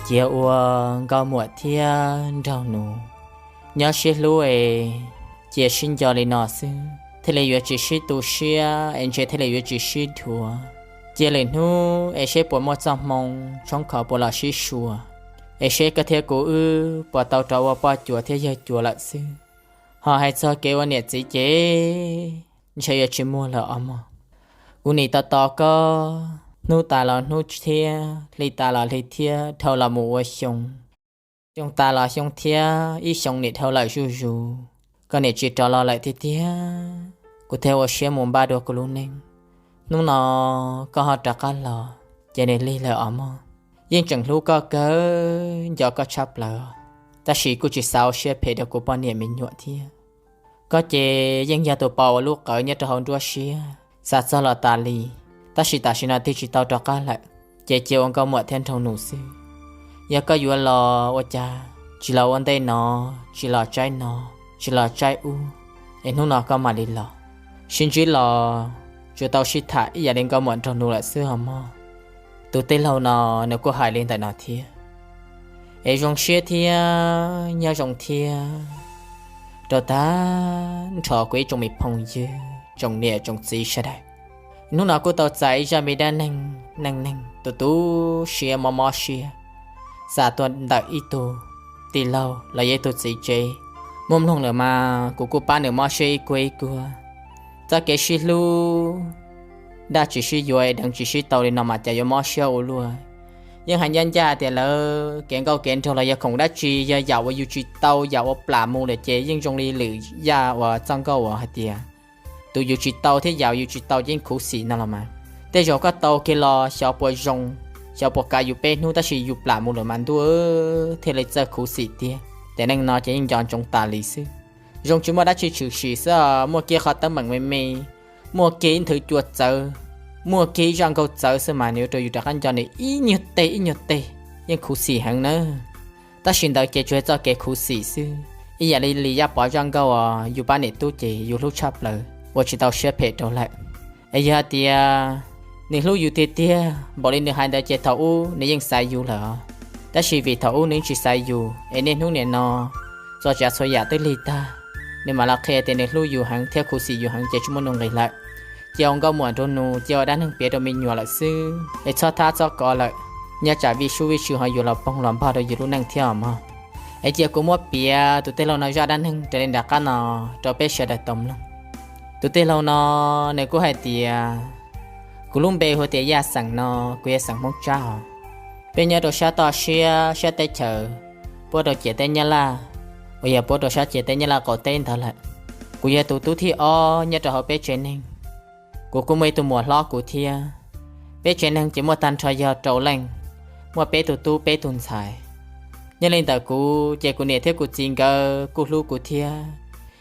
Cia ua nkauj muam thiab nraug nus nyob sib hlub es cia sib nco li no xwb thiaj li yuav tsis sib tu siab es ntshe thiaj li yuav tsis sib dhuav. Cia lwm hnub es seb puas muaj txoj hmoo tshoob khov puas los sib sua, es seb koj thiab kuv wb puas tau rov ua poj cuav thiab yawg cuav lawm xwb. Ho hais txog kev ua niam txiv ces ntshe yuav tsis muaj lawm os mog. Kuv nim tos tos koj, hnub tas los hnub thiab, hli tas los hli thiab, dhau los mus ua xyoo, xyoo tas los xyoo thiab, ib xyoo nim dhau lawm zuj zus, koj nim tsis rov los lawm tiag tiag. Kuv thiaj ua siab mus npaj dua kuv lub neej. Hnub no koj ho rov qab los ces nim lig lawm os mog. Yeej tseem hlub koj kawg, nco koj tshaj plaws, tab sis kuj tsis xav ua siab phem rau kuv poj niam me nyuam thiab. Koj ces yeej yog tus pos ua lub qawv nyob rau hauv nruab siab, xav txog los tas li, tab sis tam sim no twb tsis tau rov qab lawm, ces cia ua nkauj muam thiab nraug nus xwb. Yog koj yuav los ua cas tsis los ua ntej no, tsis los tsaib no, tsis los tsaib ub, es hnub no koj mam li los. Sib ntsib los tsuas tau sib tham ib yam li nkauj muam nraug nus lawm xwb os mog. Tus tij laug no nws kuj hais li ntawm no thiab. Es zoo siab thiab nyob zoo thiab rau tag nrho kuv ib tsoom me phooj ywg, tsoom niam tsoom txiv sawv daws. Hnub no kuj tau txais ib zaj me dab neeg neej neeg tu tu siab mob mob siab, xa tuaj ntawm ib tug tij laug los yog ib tug txiv tsev. Muaj mloog lawm mas kuv kuj pab nws mob siab ib kuag ib kuag. Txoj kev sib hlub dab tsis sib yuav, deev tsis sib tau li no mas cas yuav mob siab ua luaj. Yeej hais ncaj ncaj tias lawv kev nkauj kev nraug los yog khoom dab tsi, yog yam uas yus tsis tau, yam uas plam mus lawm ces yeej zoo li lwm yam uas txoj nkauj uas hais tias tus yus tsis tau thiab yam yus tsis tau yeej khuv xim no los mas. Tej zaum koj tau kiag los xyov puas zoo, xyov puas kav yus peb hnub, tab sis yus plam mus lawm mas ntuj, thiaj li txawj khuv xim tiag. Tiam neej no ces yeej nco ntsoov tas li xwb. Zoo tsis muaj dab tsi tshwm sim xwb, muaj kiag qhov teeb meem me me, muaj kiag ib nthwv cua txawv, muaj kiag ib zaj nkauj txawv xwb mas nws ua rau yus rov qab nco nws ib nyuag teg ib nyuag teg, yeej khuv xim heev nawb. Tab sis ntawd ces tsuas yog txoj kev khuv xim xwb, ib yam li Lis Yaj Pov zaj nkauj uas yus pab niam tub ces yus hlub tshaj plaws ua tsis tau siab phem rau lawm. Es yog hais tias nws hlub yus tiag tiag npaum li nws hais ntawd ces thaum ub nws yeej xaiv yus lawm os. Tab sis vim thaum ub nws tsis xaiv yus es niaj hnub nim no txhua tsav txhua yam twb lig tag, nws mam los qhia tias nws hlub yus heev thiab khuv xim yus heev ces tsis muaj nuj nqis lawm. Cia ua nkauj muam nraug nus, cia ua dab neeg piav rau me nyuam lawm xwb es txhob thab txhob kov lawm, nyob tsam vij sub vij tswv ho yuav los poog los npog rau yus lub neej thiab os mog. Es cia kuv muab piav tus tij laug no zaj dab neeg raws li nram qab no rau peb sawv daws tau mloog. Tus tij laug no nws kuj hais tias, kuv lub npe hu tias Yaj Xeem no, kuv yog xeem Hmoob Tsab os. Peb nyob rau sab toj siab sab teb chaws puab rau ciam teb Nyab Laj, uas yog puab rau sab ciam teb Nyab Laj qaum teb ntawd lawm. Kuv yog tus tub thib ob nyob rau hauv peb tsev neeg. Kuv kuj muaj ib tug muam hlob kuv thiab. Peb tsev neeg ces muaj tag nrho yog rau leej, muaj peb tug tub peb tug ntxhais. Nyob li ntawm kuv ces kuv niam thiab kuv txiv nkawd kuj hlub kuv thiab,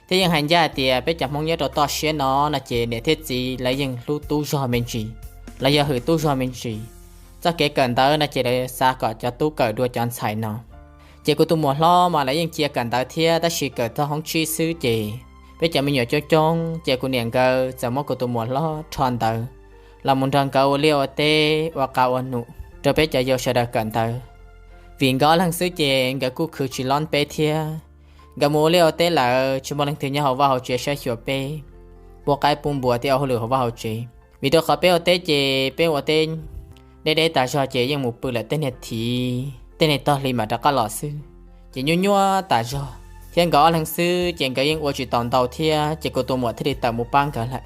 thiab yeej hais ncaj hais tias peb cov Hmoob nyob rau toj siab no no ces niam thiab txiv lawv yeej hlub tub zog me ntsis, lawv yog hwm tub zog me ntsis. Txoj kev kawm ntawv no ces lawv xav kom cov tub kawm dua cov ntxhais no. Ces kuv tus muam hlob mas lawv yeej cia kawm ntawv thiab, tab sis kawm txog hoob tsib xwb ces peb cov me nyuam coob coob ces kuv niam nkawd txawm muab kuv tus muam hlob rho ntawv los mus nrog nkawd ua liaj ua teb ua qab ua num rau peb cov yau sawv daws kawm ntawv. Vim nkawd ob leeg xwb ces nkawd kuj khwv tsis lob peb thiab. Nkawd mus ua liaj ua teb lawm tsis muaj leej twg nyob hauv vaj hauv tsev saib xyuas peb, pub qaib pub npua thiab ua hauj lwm hauv vaj hauv tsev. Vim rau qhov peb ua teb ces peb ua teb deb deb tas zog ces yeej mus pw lawm tej niag thiv tej niag tog hli mam rov qab los xwb, ces nyuaj nyuaj tas zog. Thiab nkawd ob leeg xwb ces nkawd yeej ua tsis tau ntau thiab, ces kuv tus muam thiaj li tawm mus pab nkawd lawm.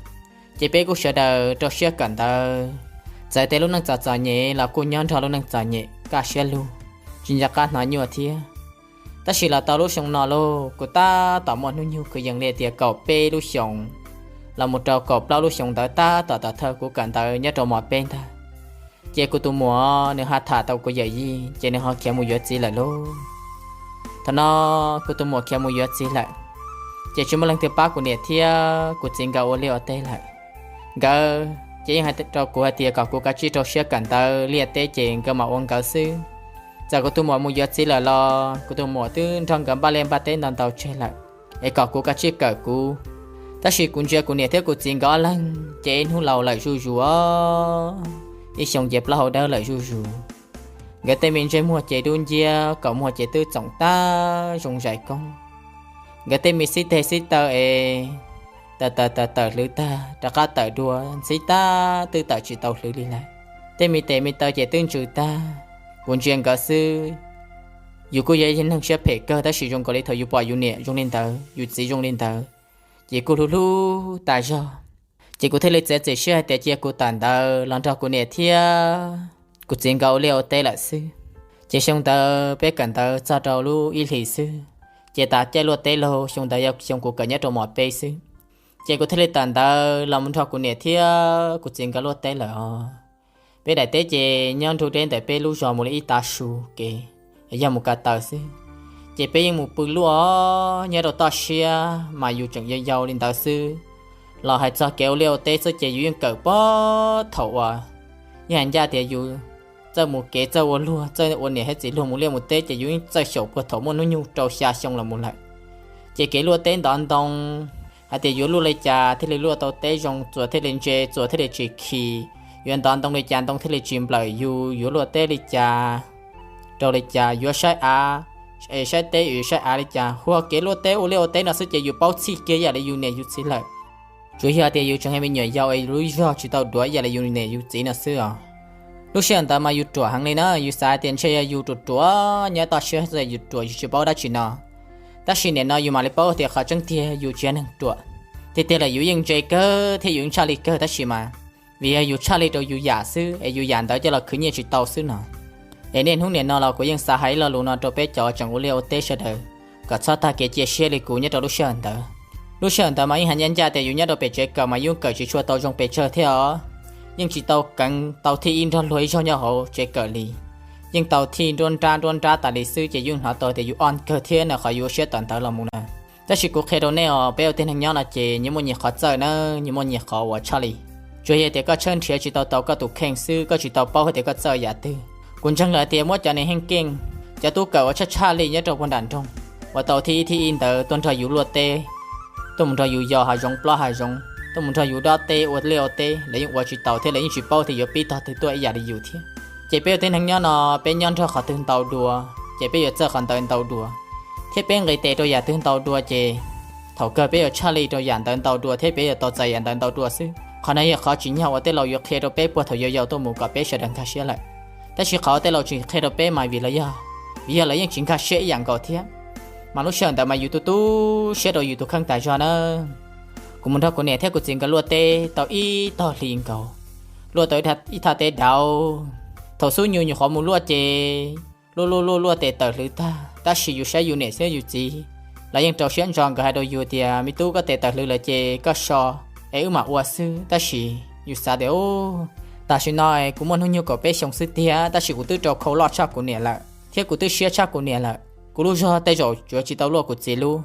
Ces peb kuj sawv daws rau siab kawm ntawv, txawm tias lub neej txom txom nyem los kuj nyob nrog lub neej txom nyem kaj siab lug, tsis nco qab hnov nyuaj thiab. Tab sis los tau lub xyoo no lauj, kuv tab tom muaj hnub nyoog kwv yees li tias kaum peb lub xyoos los mus rau kaum plaub lub xyoos ntawd tab tom tom thawj kuv kawm ntawv nyob rau mos peb ntag. Ces kuv tus muam nws ho tham tau kuv yawm yij ces nws ho khiav mus yuav txiv lawm lauj. Thaum no kuv tus muam khiav mus yuav txiv lawm, ces tsis muaj leej twg pab kuv niam thiab kuv txiv nkawd ua liaj ua teb lawm. Nkawd ces yeej hais rau kuv hais tias kom kuv kav tsij rau siab kawm ntawv liaj teb ces nkawd mam ua nkawd xwb. Txawm kuv tus muam mus yuav txiv lawm los kuv tus muam twb nrog nkawd npaj liaj npaj teb ntau ntau tseg lawm, es kom kuv kav tsij kawm kuv. Tab sis kuv ntsia kuv niam thiab kuv txiv nkawd ob leeg ces ib hnub laus lawm zuj zus os, ib xyoo ces plaub hau dawb lawm zuj zus. Nkawd tej me ntsej muag ces dub nciab, kaum muag ces twb txoom tag zoo zais koob. Nkawd tej me xib teg xib taw es tawm tawm tawm tawm hlwv tag rov qab tawm dua ntxhib tag twb tawm tsis tau hlwv li lawm. Tej me tes me taw ces twb ntsws tag. Kuv ntsia nkawd xwb, yus kuj yog ib neeg siab phem kawg tab sis zoo nkaus li thaum yus pom yus niam zoo li ntawd, yus txiv zoo li ntawd, ces kuj hlub hlub tas zog. Ces kuv thiaj li txiav txim siab hais tias cia kuv tawm ntawd los nrog kuv niam thiab kuv txiv nkawd ua liaj ua teb lawm xwb. Ces xyoo ntawd peb kawm ntawv txog rau lub ib hlis xwb, ces tas caij luaj teb laug xyoo ntawd yog xyoo kuv kawm nyob rau mos peb xwb. Ces kuv thiaj li tawm ntawd los mus nrog kuv niam thiab kuv txiv nkawd luaj teb lawm os. Peb daim teb ces nyob nrug deb ntawm peb lub zos mus li ib tav su kev, yog mus ko taw xwb. Ces peb yeej mus pw luaj nyob rau toj siab mas yus tseem yau yau li ntawd xwb. Los hais txog kev ua liaj ua teb xwb ces yus yeej kawm puag thaum uas yeej hais ncaj tias yus txawj mus kev txawj ua luag txawj ua niam thiab txiv luag mus liaj mus teb ces yus yeej txawj xyaum puag thaum muaj hnub nyoog rau xya xyoo los mus lawm. Ces kev luaj teb ntov ntoo, hais tias yuav luaj li cas thiaj li luaj tau teb zoo, txuas thiaj li ntse, txuas thiaj li tsis khi, yuav ntov ntoo li cas ntoo thiaj li tsis nplawm yus, yuav luaj teb li cas rau li cas, yuav saib av, es saib teb yuav saib av li cas, hu ua kev luaj teb ua liaj ua teb no xwb ces yus paub txhij kiag ib yam li yus niam yus txiv lawm. Tsuas yog tias yus tseem yog me nyuam yaus es yus lub zog tsis tau duav ib yam li yus niam yus txiv no xwb os. Lub sij hawm ntawd mas yus ruam heev li na, yus xav tias ntshe yog yus ruam ruam nyob toj siab xwb yus ruam yus tsis paub dab tsi no. Tab sis nim no yus mam li paub tias qhov tseeb tiag yus tsis yog neeg ruam. Tiag tiag lawm yus yeej ntse kawg thiab yus yeej tshaj li kawg tab sis mas vim yog yus tshaj li rau yus yam xwb es yus yam ntawd coj los khwv nyiaj tsis tau xwb no. Es niaj hnub nim no los kuv yeej xav hais ib lo lus no rau peb cov tseem ua liaj ua teb sawv daws kom txhob tag kev cia siab li kuv nyob rau lub sij hawm ntawd. Lub sij hawm ntawd mas yeej hais ncaj ncaj tias yus nyob rau pem tsev kawm mas yus kawm tsis tshua tau zoo pes tsawg thiab os. Yeej tsis tau keev tau thij ib nrog luag ib zaug nyob hauv tsev kawm li. Yeej tau thij nruab nrab nruab nrab tas li xwb ces yus hnov tau tias yus o kawg thiab na qhov yus ua siab tawm ntawd los mus na. Tab sis kuv qhia rau nej os, peb ua tib neeg nyob no ces nyias muaj nyias qhov txawj na, nyias muaj nyias qhov uas tshaj li. Tsuas yog tias koj tshawb nrhiav tsis tau tau koj tus kheej xwb, koj tsis tau paub hais tias koj txawj yam twg. Kuv ntseeg lawm tias muab cov niag heej keej, cov tub kawm uas tshaj tshaj li nyob rau puag nram nroog uas tau thij ib thij ib ntawd tuaj nrog yus luaj teb, tuaj mus nrog yus yos hav zoov plob hav zoov, tuaj mus nrog yus dob teb ua liaj ua teb, lawv yeej ua tsis taus thiab lawv yeej tsis paub tias yuav pib tog twg tuaj ib yam li yus thiab. Ces peb ua tib neeg nyob no peb nyob nrog qhov twg ntau dua, ces peb yuav txawj qhov ntawd ntau dua, thiab peb nqis tes rau yam twg ntau dua ces thaum kawg peb yuav tshaj li rau yam ntawd ntau dua thiab peb yuav tau txais yam ntawd ntau dua xwb. Qhov no yog qhov tsim nyog uas tej laus yuav qhia rau peb puag thaum yau yau tuaj mus kom peb sawv daws nkag siab lawm. Tab sis qhov uas tej laus tsis qhia rau peb mas vim los yog, vim yog lawv yeej tsis nkag siab ib yam nkaus thiab. Mas lub sij hawm ntawd mas yus tu tu siab rau yus tus kheej tas zog na. Kuv mus nrog kuv niam thiab kuv txiv nkawd luaj teb tau ib tog hli nkaus, luaj tau ib thaj teb dauv. Thaum xub nyus nyuam qhuav mus luaj ces luaj luaj luaj luaj tes tawm hlwv tag, tab sis yus saib yus niam thiab yus txiv, lawv yeej rau siab ntso, nkawd hais rau yus tias me tub, koj tes tawm hlwv lawm ces koj so es wb mam ua xwb. Tab sis yus xav tias, tam sim no kuv muaj hnub nyoog kaum peb xyoo xwb tiag tab sis kuv twb rau khau loj tshaj kuv niam lawm thiab kuv twb siab tshaj kuv niam lawm. Kuv lub zog tej zaum tsuas tsis tau luaj kuv txiv lub,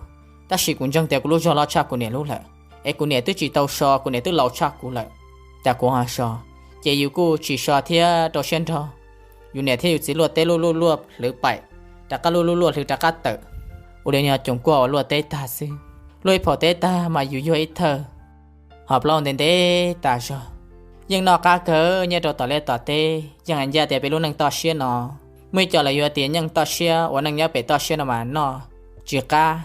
tab sis kuv ntseeg tias kuv lub zog loj tshaj kuv niam lub lawm. Es kuv niam twb tsis tau so, kuv niam twb laus tshaj kuv lawm, cas kuv ho so? Ces yus kuj tsis so thiab rau siab nrog yus niam thiab yus txiv luaj teb luaj luaj luaj hlwv paim, rov qab luaj luaj luaj hlwv rov qab tawm. Ua li no coom kuaj uas luaj teb tag xwb. Luaj ib phaum teb tag mas yus yuag ib thawj, ho plaub ntev ntev tas zog. Yeej noj qab kawg nyob rau tom liaj tom teb, yeej hais ncaj tias peb lub neej toj siab no, muaj ib co lawv yuav tias yeej toj siab uas neej nyob pem toj siab no mas noj tsis qab,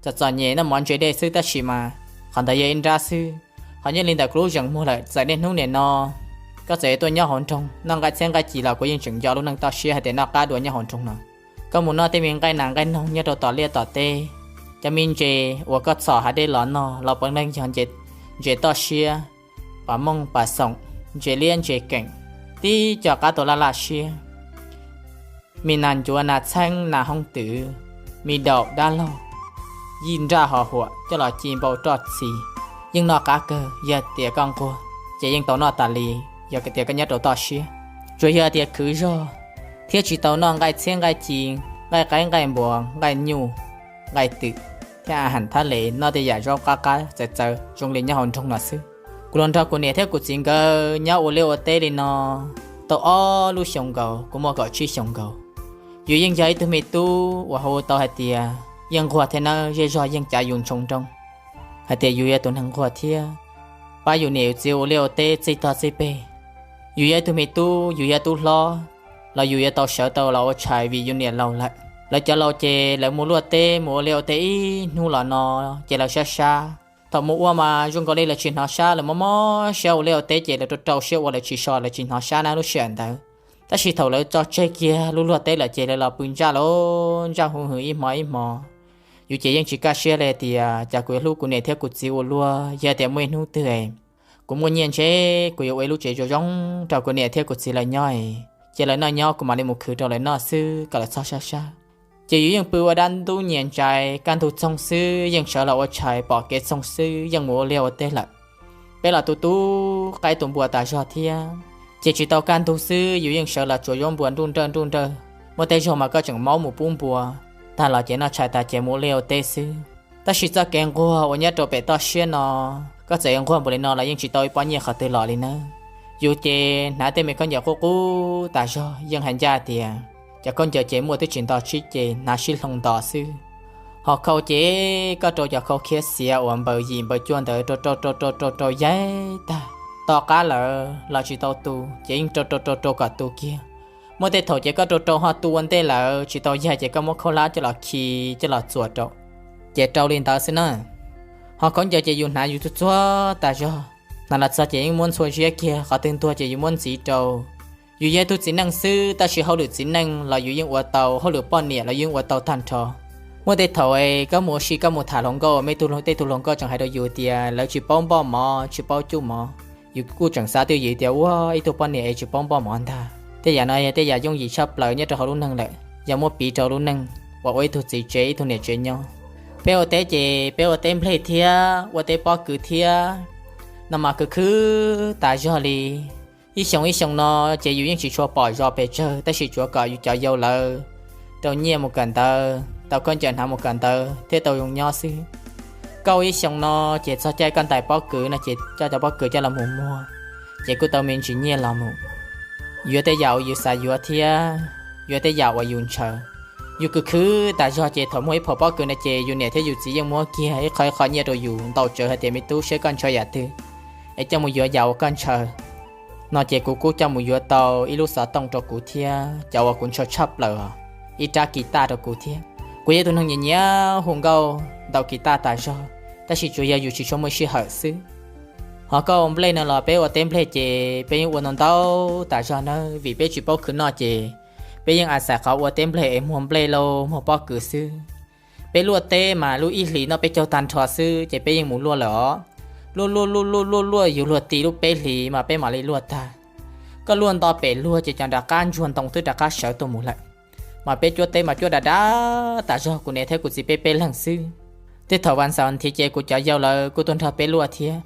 txom txom nyem noj mov ntse dej xwb, tab sis mas qhov ntawd yog ib nrab xwb. Ho nyob li ntawm kuv lub zeem muag lawm, txawm niaj hnub nim no koj txawm tuaj nyob hauv nroog noj nqaij txhiab nqaij ci los kuv yeej tseem nco lub neej toj siab hais tias noj qab dua nyob hauv nroog no. Koj mus noj tej me nqaij nas nqaij noog nyob rau tom liaj tom teb, cov me ntses uas koj txhom hav dej los noj los puav leej yog ntses toj siab, pas mooj pas xoom, ntses liab ntses keem, tib co qab tau laj laj siab. Me nas ncuav nas txheeb nas hoob twm, me daum dab laug, yij nraj ho huam coj los ci npau roj txhi, yeej noj qab kawg. Yog tias koj nquag ces yeej tau noj tas li, yog tias koj nyob rau toj siab. Tsuas yog tias khwv zog thiab tsis tau noj nqaij txhiab nqaij ci, nqaij qaib nqaij npua, nqaij nyuj, nqaij twm, thiab a has thab les, noj tej yam zaub qab qab txawv txawv zoo li nyob hauv nroog no xwb. Kuv los nrog kuv niam thiab kuv txiv nkawd nyob ua liaj ua teb li no tau ob lub xyoo nkaus, kuv muaj kaum tsib xyoo nkaus. Yus yeej yog ib tug me tub uas hu tau hais tias yeej nquag thiab nawb, zej zog yeej cav yus ntshoo nroo hais tias yus yog tus neeg nquag thiab pab yus niam yus txiv ua liaj ua teb txij tog txij peg. Yus yog ib tug me tub, yus yog tub hlob, los yus yuav tau sawv tau los ua tshais vim yus niam laus lawm. Lawv cov laus ces lawv mus luaj teb mus ua liaj ua teb ib hnub los no ces lawv sab sab. Thaum mus ua mas zoo nkaus li lawv tsis hnov sab, lawv mob mob siab ua liaj ua teb ces lawv rau rau siab ua, lawv tsis so lawv tsis hnov sab na lub sij hawm ntawd. Tab sis thaum lawv tso tseg kiag lub luaj teb lawm ces lawv los pw ntsaj los ntsaj huv hwv ib hmo ib hmo. Yus ces yeej tsis kaj siab li tias cas kuv yuav hlub kuv niam thiab kuv txiv ua luaj, yog tias muaj ib hnub twg kuv muaj nyiaj ntseb kuv yuav ua ib lub tsev zoo zoo rau kuv niam thiab kuv txiv lawv nyob, cia lawv noj nyob kuv mam li mus khwv rau lawv noj xwb kom lawv txhob sab sab. Ces yus yeej pw ua dab ntub nyias ntsais, kaj ntug txoog xwb yeej sawv los ua tshais, pom kev txoog xwb yeej mus ua liaj ua teb lawm. Peb los tu tu qaib tu npua tas zog thiab, ces tsis tau kaj ntug xwb yus yeej sawv los tsuav zaub npua nruj nrawj nruj nrawj. Muaj tej zaug mas koj tseem maub mus pub npua, tag los ces noj tshais tas ces mus ua liaj ua teb xwb. Tab sis txoj kev nquag uas nyob rau pem toj siab no, koj txawm yuav nquag npaum li no los yeej tsis tau ib pob nyiaj qhov twg los li nawb. Yus ces hnav tej me khaub ncaws qub qub tas zog, yeej hais ncaj tias cov khaub ncaws ces muaj twb tsis nto tsib ces hnav sib hloov nto xwb. Ho khau ces koj rau cov khau khiab xiav uas npaws yim npaws cuaj ntawd rau rau rau rau rau rau yaig tag, to qab lawm los tsis tau tu ces yeej rau rau rau rau kom tu kiag. Muaj tej thaum ces koj rau rau ho tu ua ntej lawm tsis tau yaig ces koj muab khaub hlab coj los khi coj los txuas rau, ces rau li ntawd xwb na. Ho khaub ncaws ces yus hnav yus txuag txuag tas zog, hnav los txog ces yeej muab ntxhua ziab kiag, qhov twg ntuag ces yus muab ntxiv rau. Yus yog ib tug txiv neej xwb tab sis hauj lwm txiv neej los yus yeej ua tau, hauj lwm poj niam los yus yeej ua tau tag nrho. Muaj tej thaum es koj mus ua si koj mus tham hluas nkauj, muaj tej tug hluas nkauj tseem hais rau yus tias lawv tsis paub npoj mov tsis paub cuj mov. Yus kuj tseem xav twj ywm tias ua ib tug poj niam es tsis paub npoj mov ntag. Tej yam no yog tej yam yooj yim tshaj plaws nyob rau hauv lub neej lawm, yog muab piv rau lub neej uas ua ib tug txiv tsev ib tug niam tsev nyob. Peb ua teb ces peb ua teb nplej thiab ua teb pob kws thiab no mas khwv khwv tas zog li. Ib xyoo ib xyoo no ces yus yeej tsis tshua pom zos pes tsawg tab sis tsuav kom yus cov yau lawv rau nyiaj mus kawm ntawv, tau khaub ncaws hnav mus kawm ntawv thiab tau zoo nyob xwb. Koj ua ib xyoo no ces txog caij koj ntais pob kws no ces coj cov pob kws coj los mus muag, ces kuj tau me ntsis nyiaj los mus yuav tej yam uas yus xav yuav thiab yuav tej yam uas yus ntshaw. Yus khwv khwv tas zog ces thaum muag ib phaum pob kws no ces yus niam thiab yus txiv yeej muab kiag ib qho ib qho nyiaj rau yus ntau tsawv hais tias me tub, seb koj ntshaw yam twg es coj mus yuav yam uas koj ntshaw. No ces kuv kuj coj mus yuav tau ib lub xov tooj rau kuv thiab cov uas kuv ntshaw tshaj plaws, ib rab kis taj rau kuv thiab. Kuv yog ib tug neeg nyiam nyiam hu nkauj ntaus kis taj tas zog, tab sis tsuas yog yus tsis tshua muaj sij hawm xwb. Ho koj ua nplej no los peb ua teb nplej ces peb yeej ua ntau ntau tas zog nawb, vim peb tsis paub khwv noj ces peb yeej a xais qhov ua teb nplej es muag nplej lauj muag pob kws xwb. Peb luaj teb mas lub ib hlis noj peb caug tag nrho xwb ces peb yeej mus luaj lawm os. Luaj luaj luaj luaj luaj luaj yus luag ti lub peb hlis mas peb mam li luaj tag. Koj luaj nto pem luag ces cov nram qab ntsuag ntoo twb rov qab sawv tuaj mus lawm. Mas peb cuab teb mas cuab dav dav tas zog, kuv niam thiab kuv txiv peb peb leeg xwb. Tej thaum vas xaum nthi ces kuv cov yau lawv kuj tuaj nrog peb luaj thiab.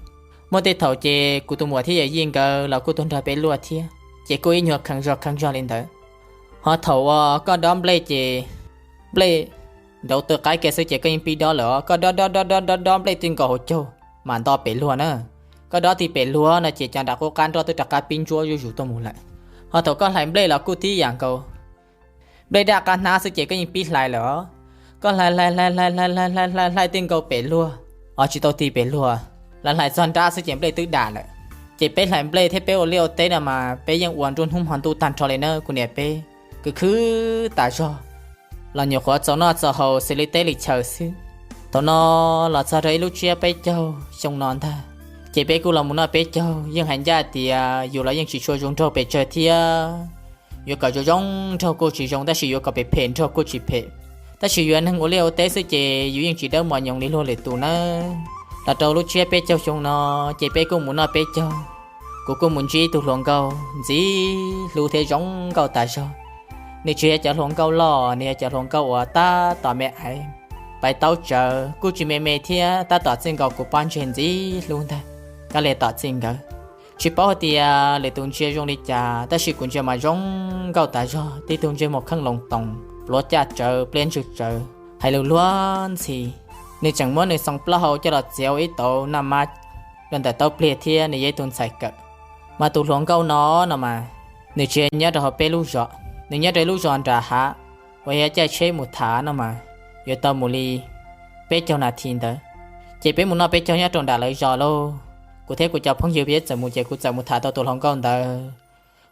Muaj tej thaum ces kuv tus muam thiab yawm yij nkawd los kuj tuaj nrog peb luaj thiab, ces kuj ib nyuag kheev zog kheev zog li ntawd. Ho thaum uas koj dob nplej ces nplej nrauv tw qaib kiag xwb ces koj yeej pib dob lawm os. Koj dob dob dob dob dob dob nplej ti nkaus hauv caug mas nto pem luag na. Koj dob ti pem luag no ces cov nram qub qab nroj twb rov qab pib ntsuab zuj zus tuaj mus lawm. Ho thaum koj hlais nplej los kuj tib yam nkaus. Nplej daj qab hnab xwb ces koj yeej pib hlais lawm os. Koj hlais hlais hlais hlais hlais hlais hlais hlais hlais ti nkaus pem luag, os tsis tau ti pem luag, hlais hlais txog nrab xwb ces nplej twb dam lawm. Ces peb hlais nplej thiab peb ua liaj ua teb no mas peb yeej ua nruab hnub hmo ntuj tag nrho li na kuv niam peb, khwv khwv tas zog los nyuam qhuav txaus noj txaus haus xws li teb li chaw xwb. Thaum no los txog rau ib lub tsiab peb caug xyoo no ntag, ces peb kuj los mus noj peb caug, yeej hais ncaj tias yus los yeej tsis tshua zoo nraug pes tsawg thiab. Yuav kom zoo zoo nraug kuj tsis zoo, tab sis yuav kom phem phem nraug kuj tsis phem. Tab sis yus yog neeg ua liaj ua teb xwb ces yus yeej tsis dawb mos nyoos li luag lwm tus nawb. Los rau lub tsiab peb caug xyoo no, ces peb kuj mus noj peb caug. Kuv kuj mus ntsib ib tug hluas nkauj ntxim hlub thiab zoo nkauj tas zog. Nws tsis yog cov hluas nkauj loj, nws yog cov hluas nkauj uas tab tom me aiv, pais taub tsawv kuj tsis me me thiab, tab tom txij nkaus kuv pob ntseg ntxim hlub ntag. Kab li tom txij nkawd, tsis paub hais tias lwm tus ntsia zoo li cas, tab sis kuv ntsia mas zoo nkauj tas zog, tib tug ntsej muag kheej loo toos, pluav caj tsawv, pliab ntswg tsawv, hais lus luag ntxhi. Nws tseem muab nws xoo plaub hau coj los txiav ua ib tauv naj mab rau ntawm taub pliag thiab nws yog ib tug ntxhais kawm. Mas tus hluas nkauj no no mas, nws tsis nyob rau hauv peb lub zos, nws nyob rau ib lub zos nram hav, uas yog caij tsheb mus tham no mas yuav tau mus li peb caug nas this ntawd. Ces peb mus noj peb caug nyob rau nram lawv zos lauj. Kuv thiab kuv cov phooj ywg peb txawm mus, ces kuv txawm mus tham tau tus hluas nkauj ntawd.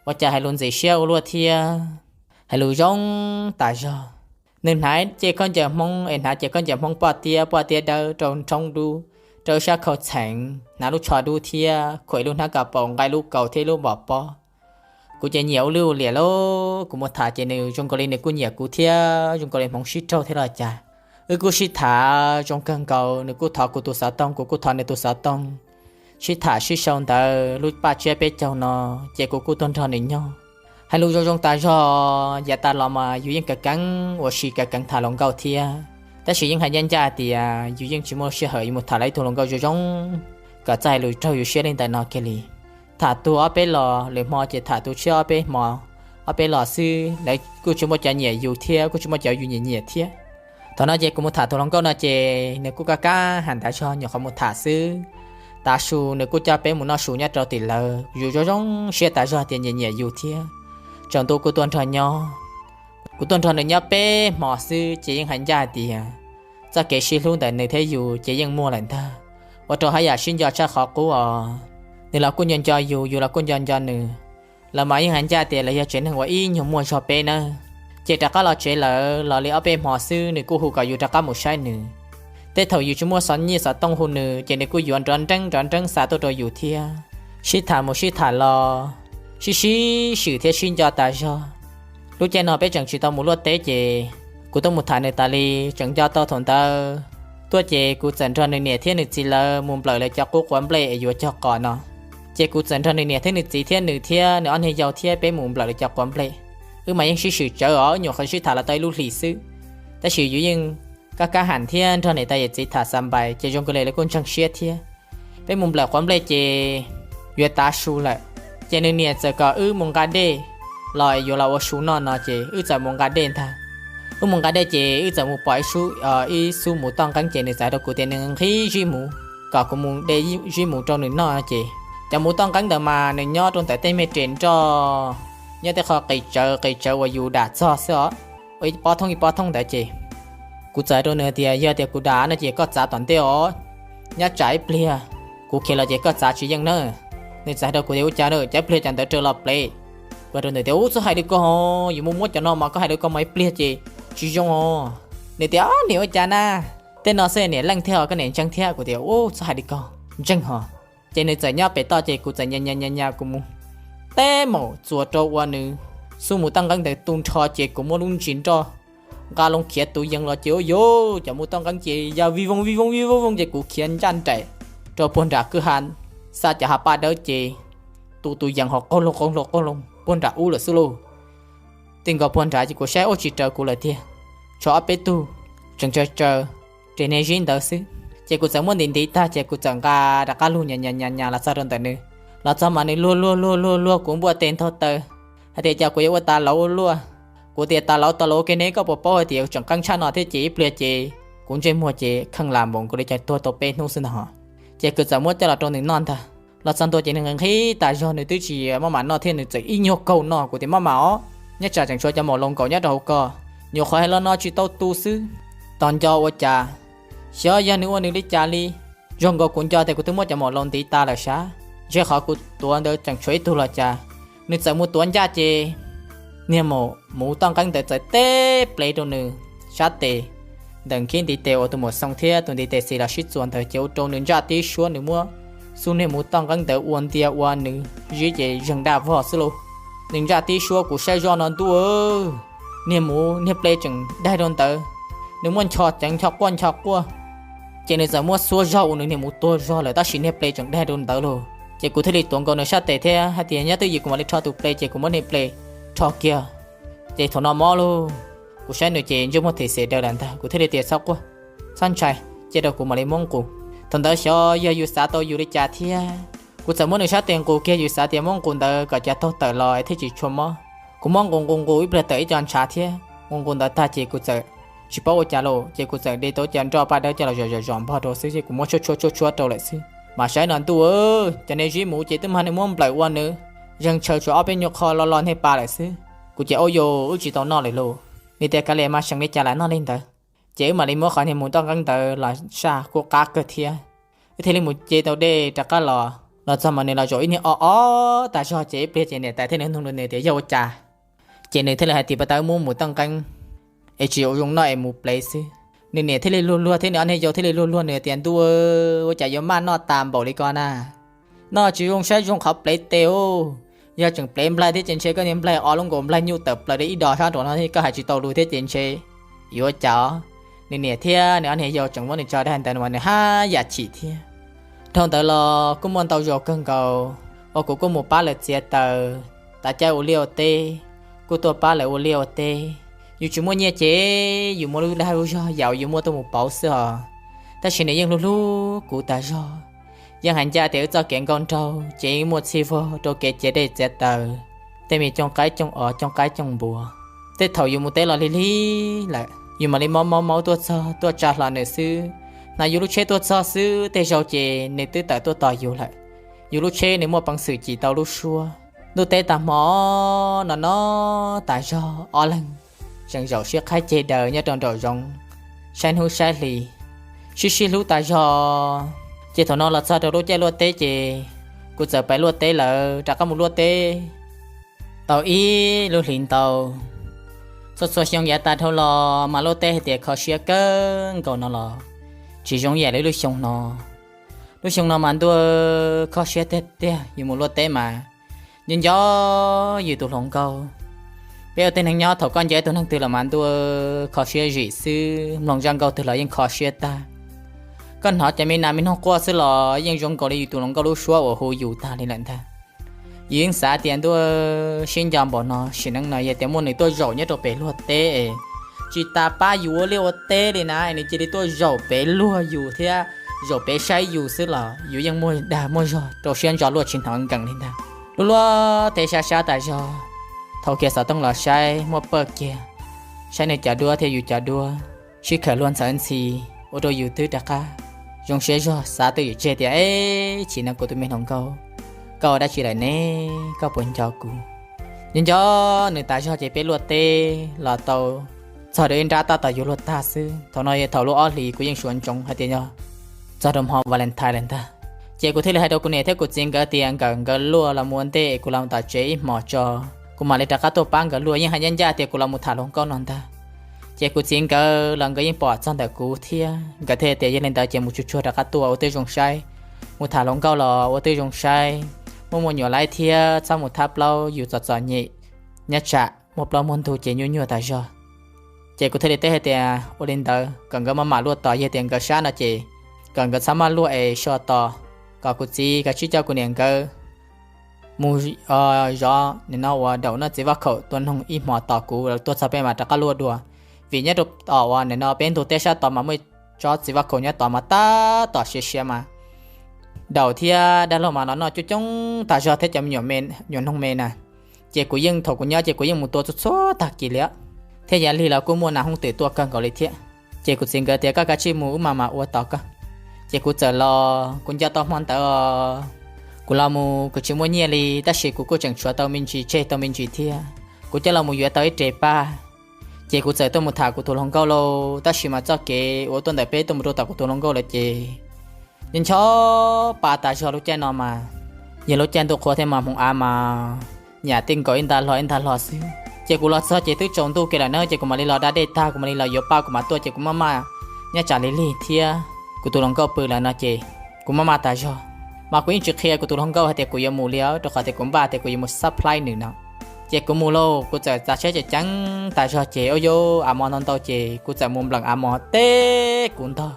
Ua cas hais lus ntxim siab ua luaj thiab. hais lus zoo tas zog. Nws hnav cej khaub ncaws Hmoob es hnav cej khaub ncaws Hmoob poj tiab, poj tiab dawb rau nrhoob dub, rau sab khau txheev, hnav lub tsho dub thiab khuam ib lub hnab kas paum nqa lub kaus thiab lub npos pob. Kuv ces nyiam ua luj ua liam lauj, kuv mus tham ces nws zoo nkaus li nws kuj nyiam kuv thiab zoo nkaus li hmoov sib raug thiab los cas. Wb kuj sib tham zoo kawg nkaus, nws kuj thov kuv tus xov tooj, kuv kuj thov nws tus xov tooj. Sib tham sib sau ntawd lub paj tsiab peb caug no, ces kuv kuj tuaj nrog nws nyob. Hais lus zoo zoo tas zog, yav tas los mas yus yeej kawv keev ua si kawv keev tham hluas nkauj thiab, tab sis yeej hais ncaj ncaj tias yus yeej tsis muaj sij hawm yuav mus tham lawv ib tug hluas nkauj zoo zoo kom txawj hais lus raug yus siab li ntawm no kiag li. Tham tus ob peb los, lwm hmo ces tham tus tshiab ob peb hmo, ob peb los xwb, lawv kuj tsis muaj cov nyiam yus thiab kuj tsis muaj cov yus nyiam nyiam thiab. Thaum no ces kuv mus tham tus hluas nkauj no ces nws kuj kab kab hais tas zog nyuam qhuav mus tham xwb. Tav su nws kuj coj peb mus noj su nyob rau tim lawv, yus zoo zoo siab tas zog tias nyiam nyiam yus thiab, tsaus ntuj kuj tuaj nrog nyob. Kuv tuaj nrog nws nyob peb hmo xwb ces yeej hais ncaj tias txoj kev sib hlub ntawm nws thiab yus ces yeej muaj lawm ntag, ua rau haj yam sib nco tshaj qhov qub os. Nws los kuj nco nco yus, yus los kuj nco nco nws. Lawv mas yeej hais ncaj tias lawv yog tsev neeg uas ib nyuag muaj zog peb nawb. Ces rov qab los tsev lawm los li ob peb hmo xwb nws kuj hu kom yus rov qab mus saib nws. Tej thaum yus tsis muaj xov nyiaj xov tooj hu nws ces nws kuj yuav nrov nreeb nrov nreeb xa tuaj rau yus thiab. Sib tham mus sib tham los, sib sib swm thiab sib nco tas zog. Lub caij no peb tseem tsis tau mus luaj teb ces kuv tuaj mus tham nws tas li, tseem nco tau thaum ntawd tuaj ces kuv txawm nrog nws niam thiab nws txiv lawv mus nplawm lawv cov qub quav nplej es yuav cog qos no. Ces kuv txawm nrog nws niam thiab nws txiv thiab nws thiab nws ob niag yau thiab peb mus nplawm lawv cov quav nplej. Wb mas yeej sib swm tsawv os, wb nyuam qhuav sib tham los tau ib lub hlis xwb, tab sis yus yeej kab kab hais thiab nrog niam tais yawm txiv tham xa npais ces zoo kawg li lawv kuj ntseeg siab thiab. Peb mus nplawm quav nplej ces yuav tav su lawm, ces nws niam txawm kom wb mus nqa dej los yuav los ua su noj no ces wb txawm mus nqa dej ntag. Wb mus nqa dej ces wb txawm mus pom ib xub, ib xub muv toj nqeeb ces nws txawm hais rau kuv tias nws nqhis zib muv kom kuv mus de zib muv rau nws noj no ces cov muv toj nqeeb ntawd mas nws nyob rau ntawm tej me res nroj, nyob tej qho qis tsawv qis tsawv uas yus dam txog xwb os, ua ib pob thoob ib pob thoob ntawd ces kuv txawm hais rau nws tias yog tias kuv dam no ces koj txav tom ntej os, nyob tsam ib pliag kuv khiav los ces koj txav tsis yeej na. Nws txawm hais rau kuv tias ua cas na, cov ib pliag cov ntawd raws los plev. Kuv hais rau nws tias ub, txhob hais li ko, yuav mus muab cov no mas koj hais li ko mas ib pliag ces tsis zoo os. Nws tias niam ua cas na, tej no xwb niam leej thiab os, koj niam ntseeg thiab. Kuv tias ub, txhob hais li ko, ntseeg hos. Ces nws txawm nyob pem toj ces kuv txawm nyas nyas nyas kuv mus teb maum txuas rau ua nws xub muv toj nqeeb ntawd tu nrho ces kuv muab lub ntsis nroj nqa loo khiav tus yees los ces ua yuv, cov muv toj nqeeb ces ya vij vooj vij vooj vij vooj vooj ces kuv khiav ncaj nraim rau puag nram kwj ha, xa cov hav paj dawb ces tu tus yees ho qaug loo qaug loo qaug loo puag nram ub lawm xwb lauj. Tij nkaus puag nrad ces kuv saib ua tsis raws kuv lawm tiag, tshuav ob peb tug tseem tsaws tsaws res niag zib ntawd xwb. Ces kuv txawm muab ntiv ntiv tag ces kuv txawm nqa rov qab lug nyas nyas nyas los txog rau ntawm nws. Los txog mas nws luag luag luag luag luag kuv npuaj tes ntaug taw hais tias cas kuv yuav ua tas lauv ua luaj. Kuv tias tas lauv tas lauv ua ke ne, koj puas paub hais tias tseem qeeb tshaj no thiab ces ib pliag ces kuv ntsej muag ces kheej lam npaum nkaus li cas tuag tau peb hnub xwb ntag hos. Ces kuv txawm muab coj los rau nws noj ntag. Los txog ntua ces nws nqhis tas zog, nws twb tsis maj mam noj thiab nws txawm ib nyuag kaug noj. Kuv tias maj mam os, nyob tsam tseem tshuav cov maum laus nkaum nyob rau hauv ko, nyuam qhuav hais los no tsis tau tu xwb, tos nco ua cas, xyov yog nws ua nws li cas li. Zoo nkaus kuv nco tias kuv twb muab cov maum laus ntiv tas lawm sav, ntshe qhov kuv tuav ntawd tseem tshuav ib tug los cas. Nws txawm mus tuav ncaj ces niag maum muv toj nqeeb ntawd txawm teb plev rau nws sab tes, ntawm nkhib ntiv tes uas tus maum xoo thiab tus ntiv tes xis los sib txuas ntawd ces ua rau nws ntsaj tib suab, nws muab xub niag muv toj nqeeb ntawd ua ntia ua nws zib ces zeeg daj vog xwb lauj. Nws ntsaj tib suab kuv saib zoj no ntuj, niag muv niag ple tseem daig rau ntawd, nws muab ncho ceev ncho quaj ncho quaj. Ces nws txawm muab xuab zog ua nws niag muv tuag zog lawm tab sis niag ple tseem daig rau ntawd lauj. Ces kuv thiaj li tuav nkaus nws sab tes thiab hais tias nyob twj ywm kuv mam li rho tus ple, ces kuv muab niag ple rho kiag. Ces thaum no mob lauj, kuv saib nws ces ntsej muag them xem daws lawm ntag, kuv thiaj li tias txhob quaj, txhob ntshai, cia rau kuv mam li muab nqus. Thaum ntawd xyov yog yus xav tau yus li cas thiab, kuv txawm muab nws sab tes nqus kiag, yus xav tias muab nqus ntawd kom cov taug tawm los thiaj tsis tshua mob. Kuv muab nqus nqus nqus ib pliag tawm ib co ntshav thiab, nqus nqus ntawd tag ces kuv txawm tsis paub ua cas lauj, ces kuv txawm de tau cov nroj paj dawb coj los zom zom zom npog rau xwb ces kuv muab tshuab tshuab tshuab tshuab rau lawm xwb. Mas saib no ntuj, cov niag zib muv ces twb mag nws muab nplawm ua nws zeeg tshaw tshuav ob peb nyuag qho lo lo niag pas lawm xwb. Kuv ces ua yus wb tsis tau noj lawm lauj. Nws tias kav liam mas seem li cas lam noj li ntawd. Ces wb mam li muab qhov niag muv toj nqeeb ntawd los saj kuj qab kawg thiab. Wb thiaj li mus ce tau dej rov qab los, los txog mas nws los zaum ib niag o o tas zog ces ib pliag ces niam tais thiaj li nug nws tias yog ua cas. Ces nws thiaj li hais tias, Puas tau muab mus toj nqeeb es tsis zoo noj es mus plev xwb. Nws niam thiaj li luag luag thiab nws ob niag yau thiaj li luag luag nws tias, Ntuj, ua cas yuav maj noj tas npaum li ko na? Noj tsis zoo saib zoo qhov plev tes os. Yog tseem plev nplaig thiab ces ntshe koj niag nplaig o lub nkaus nplaig nyuj tawm plaws li ib dos sab nraum no, koj hais tsis tau lus thiab ces ntshe yuav cas. Nws niam thiab nws ob niag yau tseem muab nws tso dag ntawd mas nws haj yam chim thiab. Dhau ntawd los kuj muaj ntau zaus kawg nkaus uas kuv kuj mus pab lawv txiav taws, tav caij ua liaj ua teb, kuj tuaj pab lawv ua liaj ua teb. Yus tsis muaj nyiaj ces yus muaj lub dag lub zog yam uas yus muaj tuaj mus pauv xwb os. Tab sis nws yeej hlub hlub kuv tas zog, yeej hais ncaj tias wb txoj kev nkauj nraug ces yeej muaj txhij vog rau kev cev dej txiav taws, tej me cooj qaib cooj os cooj qaib cooj npua. Tej thaum yus mus teb los lig lig lawm yus mam li maub maub maub tuaj txog tuaj tsa hlo nws xwb. Hnav yus lub tsheb tuaj txog xwb tej zaug ces nws twb tawm tuaj tos yus lawm. Yus lub tsheb nws muaj peev xwm cim tau lub suab. Ntuj teb tag hmo no no tas zog ob leeg tseem zaum siab qhaib ceg daws nyob rau nraum zoov, saib hnub saib hli, sib sib hlub tas zog. Ces thaum no los txog rau lub caij luaj teb ces kuv txawm pais luaj teb lawm, rov qab mus luaj teb tau ib lub hlis ntau. Txhua txhua xyoo yav tas dhau los mas luaj teb hais tias kho siab kawg nkaus no los tsis zoo yam li lub xyoo no. Lub xyoo no mas ntuj, kho siab tiag tiag, yus mus luaj teb mas nco nco yus tus hluas nkauj. Peb ua tej neeg nyob thaum koj nco ib tug neeg twg los mas ntuj, kho siab zim xwb, mloog zaj nkauj twg los yeej kho siab tag. Koj hnov cov me nas me noog quaj xwb los yeej zoo nkaus li yus tus hluas nkauj lub suab uas hu yus tag li lawm ntag. Yus yeej xav tias ntuj, sib nco npaum no sim neej no yog tias muaj nws tuaj zaum nyob rau pem luag teb es tsis tas pab yus ua liaj ua teb li na, nws cia li tuaj zaum pem luag yus thiab zaum pem saib yus xwb los yus yeej muaj dag muaj zog rau siab ntso luaj tsis hnov nkees li ntag. Lub luaj teb sab sab tas zog, thau kiag xov tooj los saib muaj pawj kiag, saib nws cov duab thiab yus cov duab sib khawm luag ntxhawv ntxhi, ua rau yus twb rov qab zoo siab zog xav twj ywm tseg tias, Eb, chim no kuv tus me hluas nkauj, koj ua dab tsi lawm ne? Koj puas nco kuv? Nco nco nws tas zog ces peb luaj teb los tau txog rau ib nrab tab tom yuav luag tag xwb. Thaum no yog thaum lub ob hlis kuv yeej suav ntsoov hais tias yog txog rau hmo Valentine lawm ntag. Ces kuv thiaj li hais rau kuv niam thiab kuv txiv nkawd tias nkawd nkawd luaj los mus ua ntej es kuv los tom tsev ib hmos tso, kuv mam li rov qab tuaj pab nkawd luaj. Yeej hais ncaj ncaj tias kuv los mus tham hluas nkauj no ntag. Ces kuv txiv nkawd los nkawd yeej pom txog ntawm kuv thiab nkawd thiaj tias yog li ntawd ces mus tsuag tsuag rov qab tuaj ua twb zoo saib, mus tham hluas nkauj los ua twb zoo saib, muaj muaj nyuam laib thiab txhob mus thab plaub yus txom txom nyem, nyob tsam muaj plaub muaj ntug ces nyuaj nyuaj tas zog. Ces kuv thiaj li teb hais tias ua li ntawd kom nkawd maj mam luaj tos, yog tias nkawd sab no ces kom nkawd txhob maj luaj es so tos, kom kuv txiv kav tsij coj kuv niam nkawd mus zov nim no uas daum no txiv vaj khaum tua noog ib hmos tos kuv tuaj txog peb mas rov qab luaj dua. Vim nyob rau tom uas nim no peb ntug teb sab tod mas muaj tsob txiv vaj khaum nyob tod mas tab tom siav siav mas daum thiab dab laug mas los noj coob coob tas zog thiab cov me nyuam noog me na. Ces kuv yeej thaum kuv nyob ces kuv yeej mus tua txhua txhua tag kis li, thiab yav lig los kuj muaj nas hooj twm tuaj kawg nkaus li thiab. Ces kuv txiv nkawd tias koj kav tsij mus wb maj mam ua tos koj. Ces kuv txawm los kuv nco tau hmo ntawd os, kuv los mus kuv tsis muaj nyiaj li tab sis kuv kuj tseem tshuav tau me ntsis tseg tau me ntsis thiab, kuv coj los mus yuav tau ib re paj. Ces kuv txawm tuaj mus tham kuv tus hluas nkauj lauj, tab sis mas txoj kev uas tuaj ntawm peb tuaj mus rau tom kuv tus hluas nkauj lawm ces nco nco pa tas zog lub caij no mas yog lub caij ntuj qhua thiab mas hmoov av mas nyam tej nkaus ib nta hlo ib nta hlo xwb. Ces kuv los txog ces twb tsaus ntuj kiag lawm na, ces kuv mam li los da dej tag kuv mam li los yuav paj kuv mam tuaj ces kuv maj maj nyob tsam lig lig thiab kuv tus hluas nkauj pw lawm no ces kuv maj maj tas zog. Mas kuv yeej tsis qhia kuv tus hluas nkauj hais tias kuv yuav mus li os, rau qhov tias kuv npaj tias kuv yuav mus supply nws no. Ces kuv mus lauj, kuv txawm txav tsheb ceev ceev tas zog ces ua yus av mos ntau ntau ces kuv txawm mus npleem av mos teb kuv ntog,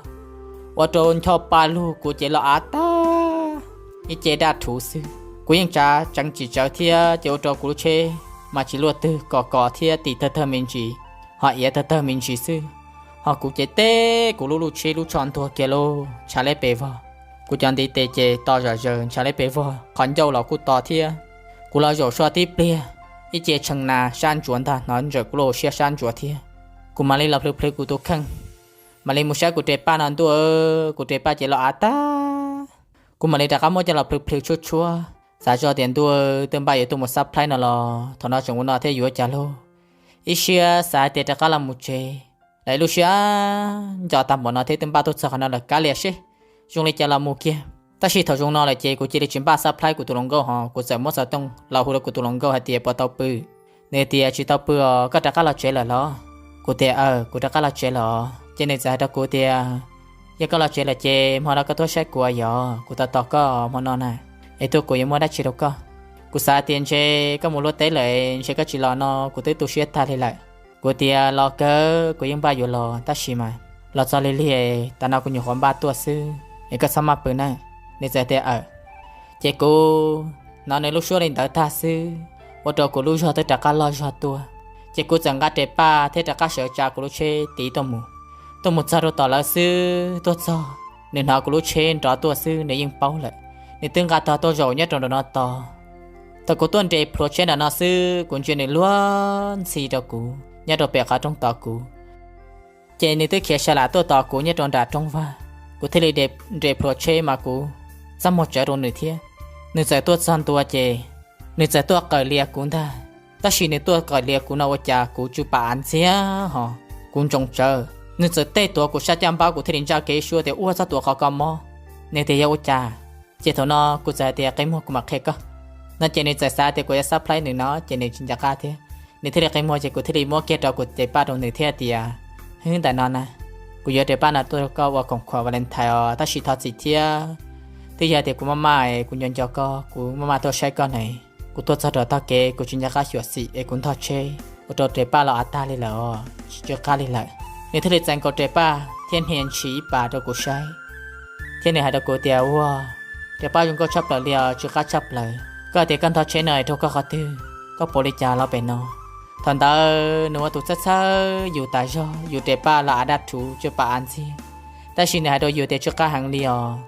ua rau ncho pa lug kuv ces los av tag ib ce daj rhuv xwb. Kuv yeej tsav tseev tsis tsawv thiab ces ua rau kuv lub tsheb mas tsis luaj twg, kos kos thiab tis tawg tawg me ntsis, ho iav tawg tawg me ntsis xwb. Ho kuv ces teb kuv lub lub tsheb lub tsho ntuag kiag lauj, ntshav liab pes vog. Kuv cov ntiv tes ces to zom zaws ntshav liab pes vog, qhov ncauj los kuj to thiab. Kuv los zaum so tib pliag, ib ce tshee nas sab ntsuav ntag, hnov ntsawm kuv lub hauv siab sab ntsuav thiab. Kuv mam li los plhws plhws kuv tus kheej, mam li mus saib kuv re paj no ntuj, kuv re paj ces los av tag. Kuv mam li rov qab muab coj los plhws plhws tshuab tshuab, xav zoj tias ntuj, twb npaj yuav tuaj mus supply no los thaum no tseem ua no thiab yuav cas lauj. Ib siab xav tias rov qab los mus tsev, lawv ib lub siab nco tag npaum no thiab twb npaj tuaj txog qhov no lawm kav liam seb zoo li cas los mus kiag. Tab sis thaum zoo no lawm ces kuv cia li tsis npaj supply kuv tus hluas nkauj ho kuv txawm muab xov tooj los hu rau kuv tus hluas nkauj hais tias puas tau pw. Nws tias, Tsis tau pw os, koj rov qab los tsev lawm los? Kuv tias, Aw, kuv rov qab los tsev lawm os. Ces nws txawm hais rau kuv tias, Yog koj los tsev lawm ces hmo no koj tuaj saib kuv os, yog kuv tos tos koj hmo no na, es tuaj kuv yuav muab dab tsi rau koj. Kuv xav tias ntshe koj mus luaj teb lawm ntshe koj tsis los no kuv twb tu siab tag li lawm. Kuv tias, Los kawg, kuv yeej npaj yuav los tab sis mas los txog lig lig, tam no kuv nyuam qhuav npaj tuaj xwb es koj txhob maj pw na. Nws txawm tias, Aw. Ces kuv hnov nws lub suab li ntawd tag xwb, ua rau kuv lub zog twb rov qab loj zog tuaj. Ces kuv txawm nqa res paj thiab rov qab sawv tsa kuv lub tsheb tiv tuaj mus. Tuaj mus txog rau tom lawv xwb, tuaj txog nws hnov kuv lub tsheb nrov tuaj xwb nws yeej paub lawm. Nws twb nqa tog tuaj zaum nyob rau nram no tos. Thaum kuv tuaj nres plhuav tsheb nram no xwb, kuv ntsia nws luag ntxhi rau kuv nyob rau pem qhov rooj tos kuv. Ces nws twb khiav sas lam tuaj tos kuv nyob rau nram rooj vag. Kuv thiaj li nres plhuav tsheb mas kuv txaj muag tsawv rau nws thiab. Nws txawm tuaj txog ntua ces nws txawm tuaj qawm lias kuv ntag. Tab sis nws tuaj qawm lias kuv no ua cas kuv tsw pam av ntxiag hos kuv ntsoov tsawv. Nws txawm tej tuav kuv sab caj npab, kuv thiaj li ntsaj kev suab tias, Ua, txhob tuav qhov ko mob. Nws tias, Yog ua cas? Ces thaum no kuv txawm hais tias, Qe muag, kuv mam qhia koj no. Ces nws txawm xav tias kuv yuav xab plaib nws no ces nws tsis nco qab thiab. Nws thiaj li qe muag ces kuv thiaj li muab kiag rau kuv tes paj rau nws thiab tias, Hwb, ntawm no na, kuv yuav tes paj no tuaj rau koj ua khoom khuam Valentine os, tab sis thov txim thiab. Twb yog tias kuv maj maj es kuv nco nco koj, kuv maj maj tuaj saib koj ne. Kuv tuaj txog rau tog kev kuv tsis nco qab xyuam xim es kuv ntog tsheb ua rau tes paj los av tag li lawm os, tsis tsw qab li lawm. Nws thiaj li txais nkaus tes paj thiab hnia ntshis ib pas rau kuv saib, thiab nws hais rau kuv tias, Ua, tes paj zoo nkauj tshaj plaws li os, tsw qab tshaj plaws. Koj tias koj ntog tsheb no es raug koj qhov twg? Koj puas li cas los pem no? Thaum ntawd nws ua tus txhawj txhawj yus tas zog, yus tes paj los av daj rhuv tsw pam av ntxiag, tab sis nws hais rau yus tias tsw qab heev li os.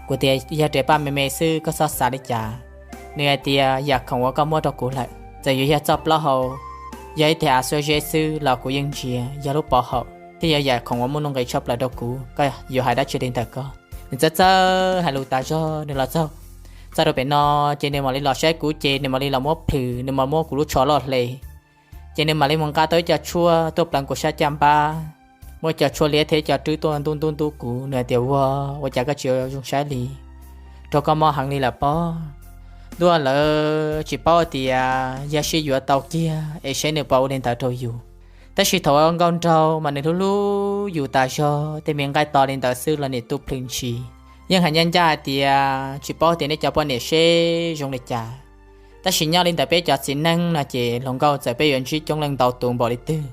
Kuv tias, Yog tes paj me me xwb, koj txhob xav li cas. Nws hais tias, Yam khoom uas koj muab rau kuv lawm, txawm yuav yog txoj plaub hau, yog ib tes a xuab zeb xwb los kuv yeej ntsia yog lub pov haum thiab yog yam khoom uas muaj nuj nqis tshaj plaws rau kuv, koj yuav hais dab tsi li ntawm koj? Nws txawj txawj hais lus tas zog, nws los txog, txog rau pem no ces nws mam li los saib kuv ces nws mam li los muab plhws, nws mam muab kuv lub tsho loj hle. Ces nws mam li mus nqa tau ib co tshuaj tuaj pleev kuv sab caj npab, muaj ib co tshuaj liab thiab ib co rwb tuaj ntub ntub ntub kuv. Nws hais tias, Ua, ua cas koj tsis zoo saib li? Raug koj mob heev li lawm pob. Ntuj, lawv tsis paub tias yog sib yuav tau kiag es saib nws puas ua li ntawd rau yus. Tab sis thaum ua nkauj nraug mas nws hlub hlub yus tas zog, tej me nqaij to li ntawd xwb los nim tuaj plhws ntshis. Yeej hais ncaj ncaj hais tias tsis paub tias nej cov poj niam seb zoo li cas, tab sis nyob li ntawm peb cov txiv neej no ces hluas nkauj txawm peb yuav ntsib coob leej ntau tus npaum li twg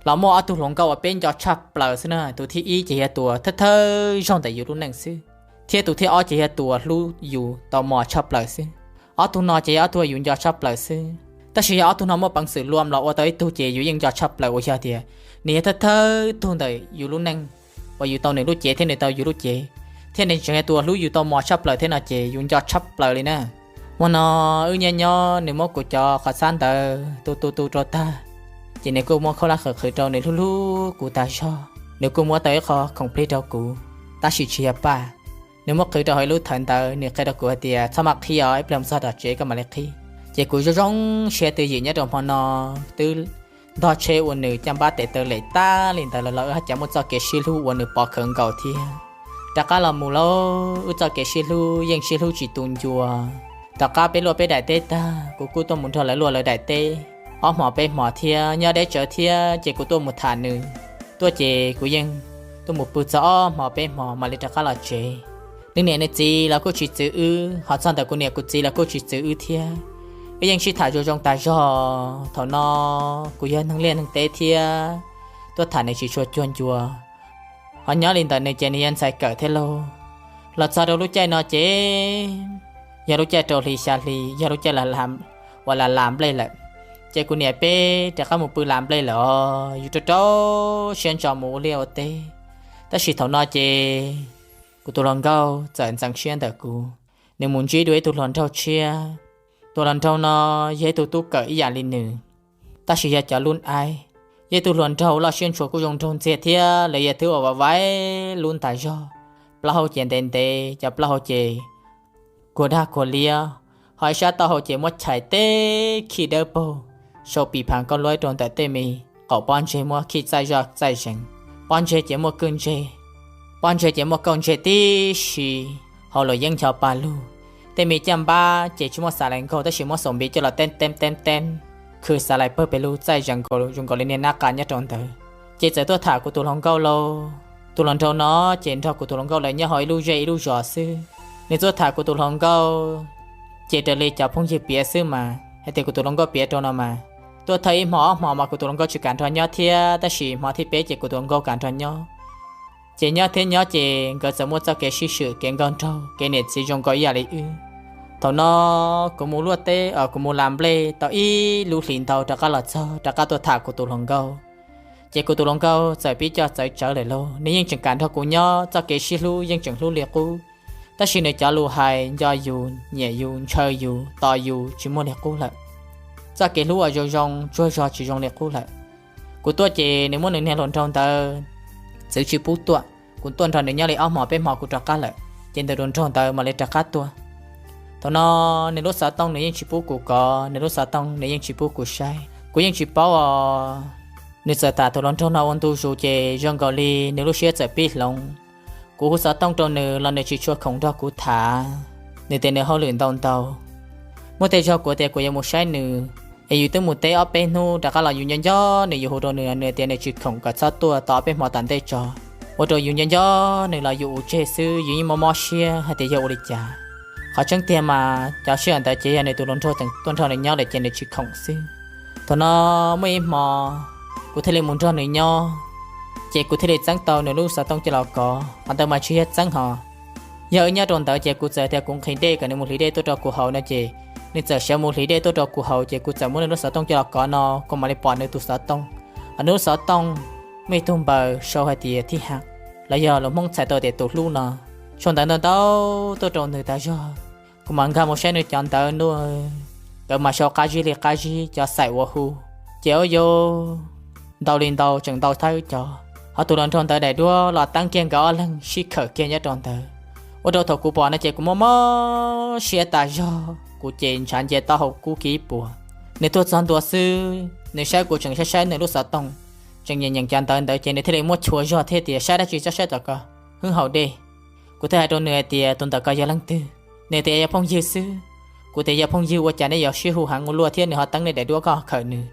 los muaj ob tug hluas nkauj uas peb nco tshaj plaws xwb na. Tus thib ib ces yog tus uas thawj thawj zaug ntawm yus lub neej xwb, thiab tus thib ob ces yog tus uas hlub yus tau mos tshaj plaws xwb. Ob tug no ces yog ob tug uas yus nco tshaj plaws xwb. Tab sis yog ob tug no muaj peev xwm luam los ua tau ib tug ces yus yeej nco tshaj plaws uas yog tias nws yog thawj thawj tug ntawm yus lub neej uas yus tau nws lub cev thiab nws tau yus lub cev, thiab nws tseem yog tus uas hlub yus tau mos tshaj plaws thiab no ces yus nco tshaj plaws li na. Hmo no wb nyob nyob nws muab kuv cov qhov txhab ntawd tu tu tu rau tag, ces nws kuj muab khaub hlab qhwv qhwv rau, nws hlub hlub kuv tas zog. Nws kuj muab tau ib qho khoom plig rau kuv, tab sis tsis yog paj. Nws muab qhwv rau hauv ib lub thawv ntawd, nws qhia rau kuv hais tias, Txhob maj qhib os, ib pliag mus txog tom tsev koj mam li qhib. Ces kuv zoo zoo siab twj ywm nyob rau hmo no, twb ntog tsheb ua nws caj npab tes taw lem tag li ntawd los los wb haj cas muaj txoj kev sib hlub uas nws pov khawv nkaus thiab. Rov qab los mus lauj, wb txoj kev sib hlub yeej sib hlub tsis tu ncua. Tom qab peb luaj peb daim teb tag, kuv kuj tuaj mus nrog lawv luaj lawv daim teb ob hmos peb hmos thiab, nyob deb tsawv thiab ces kuv tuaj mus tham nws. Tuaj ces kuv yeej tuaj mus pw txog ob hmos peb hmos mam li rov qab los tsev. Nws niam nws txiv los kuj tsis txwv wb, ho txog ntawm kuv niam kuv txiv los kuj tsis txwv wb thiab. Wb yeej sib tham zoo zoo tas zog. Thaum no kuv yog neeg liaj neeg teb thiab, tuaj tham nws tsis tshua cuag ncua. Ho nyob li ntawm nws ces nws yog ntxhais kawm thiab lauj. Los txog rau lub caij no ces yog lub caij rau hli xya hli, yog lub caij uas las las nplej lawm. Ces kuv niam peb rov qab mus pw las nplej lawm os, yus rau rau siab ntso mus ua liaj ua teb. Tab sis thaum no ces kuv tus hluas nkauj txawm ntxeev siab ntawm kuv, nws mus ntsib dua ib tug hluas nraug tshiab. Tus hluas nraug no yog ib tug tub kawm ib yam li nws, tab sis yog cov lub aib. Yog ib tug hluas nraug loj siab ntshua kuj zoo nraug ntxiag thiab, lawv yog thwb uas vaiv vaiv lub ntas zog. Plaub hau ces ntev ntev, cov plaub hau ces kuag dag kuag liab, ho ib sab taub hau ces muab chais teb khij dawb paug, sau pis phas kauj luab rau ntawm tej me qaum pob ntseg muab khij txaij zoj txaij zees. Pob ntseg ces muaj kauj ntseg, pob ntseg ces muaj kauj ntseg tib si, hauv luam yeeb ncho pa lug. Tej me caj npab ces tsis muaj xas les nkaug tab sis muab xaum npiv coj los teeb teeb teeb teeb. khwv xav lais pawg pes lug txaij zoo nkaus li niag nab qa nyob rau ntawd. Ces txawm tuaj tham kuv tus hluas nkauj lauj. Tus hluas nraug no ces nrog kuv tus hluas nkauj lawv nyob hauv ib lub zej ib lub zos xwb. Nws tuaj tham kuv tus hluas nkauj, ces raws li cov phooj ywg piav xwb mas hais tias kuv tus hluas nkauj piav rau no mas, tuaj thawj ib hmo ob hmo mas kuv tus hluas nkauj tsis kam nrog nyob thiab, tab sis hmo thib peb ces kuv tus hluas nkauj kam nrog nyob. Ces nyob thiab nyob ces nkawd txawm muaj txoj kev sib swm, kev nkauj nraug, kev niam txiv zoo nkaus ib yam li wb. Thaum no kuv mus luaj teb, kuv mus las nplej tau ib lub hlis ntau rov qab los txog, rov qab tuaj tham kuv tus hluas nkauj. Ces kuv tus hluas nkauj txawm pib coj txawv tsawv lawm lauj, nws yeej tseem kam nrog kuv nyob, txoj kev sib hlub yeej tseem hlub li qub. Tab sis nws cov lus hais nco yus, nyiam yus, ntshaw yus, tos yus tsis muaj li qub lawm. Txoj kev hlub uas zoo zoo tsuag zog tsis zoo li qub lawm. Kuv tuaj ces nws muab nws niag hluas nraug ntawd txwv tsis pub tuaj. Kuv tuaj nrog nws nyob li ob hmos peb hmos kuv rov qab lawm, ces tus hluas nraug ntawd mam li rov qab tuaj. Thaum no nws lub xov tooj nws yeej tsis pub kuv kov, nws lub xov tooj nws yeej tsis pub kuv saib, kuv yeej tsis paub os. Nws txawm tham tus hluas nraug no ua ntu zus ces zoo nkaus li nws lub siab txawm pib hloov. Kuv hu xov tooj rau nws los nws tsis tshua khoom nrog kuv tham, nws tias nws hauj lwm ntau ntau. Muaj tej zaug kuv tias kuv yuav mus saib nws, es yus twb mus teb ob peb hnub rov qab los yus nco nco nws, yus hu rau nws, nws tias nws tsis khoom kom txhob tuaj, tos ob peb hmo tom ntej tso. Ua rau yus nco nco nws los yus ua tseg xwb, yus yeej mob mob siab hais tias yog ua li cas. Qhov tseeb tiag mas cov sij hawm ntawd ces yog nws tus hluas nraug tseem tuaj nrog nws nyob lawm ces nws tsis khoom xwb. Thaum no muaj ib hmo kuv thiaj li mus nrog nws nyob, ces kuv thiaj li txeeb tau nws lub xov tooj coj los kov. Qhov ntawd mas tsis yog txeeb hos, yog wb nyob rau ntawd ces kuv txawm tias kuv nqhis dej kom nws mus hliv dej tuaj rau kuv haus no ces nws txawm sawv mus hliv dej tuaj rau kuv haus, ces kuv txawm muab nws lub xov tooj coj los kov no kuv mam li pom nws tus xov tooj. Hos nws lub xov tooj muaj ib tug npaws sau hais tias thib haj, los yog lus Hmoob txhais tau tias tus hlub no. Sau ntawv ntau ntau tuaj rau nws tas zog. Kuv mam nkag mus saib nws cov ntawv ntua, nkawd mas sau qab zib li qab zib cov xaim uas hu, ces ua yau ntau li ntau tseem ntau thawb cov. Hos tus hluas nraug ntawd daim duab los teeb kiag nkawd ob leeg sib khawm kiag nyob rau ntawd. Ua rau thaum kuv pom no ces kuv mob mob siab tas zog, kuv ces ntshav nce taub hau kub kiv puas. Nws tuaj txog ntua xwb nws saib kuv tseem saib saib nws lub xov tooj, tseem nyeem nyeem cov ntawv ntawd ces nws thiaj li muab chua zog thiab tias saib dab tsi txhob saib tom ko, hwb haus dej. Kuv thiaj hais rau nws hais tias tus ntawm ko yog leej twg? Nws tias yog phooj ywg xwb. Kuv tias yog phooj ywg ua cas nej yuav sib hu heev ua luaj thiab nws ho teeb nej daim duab koj khawm nws?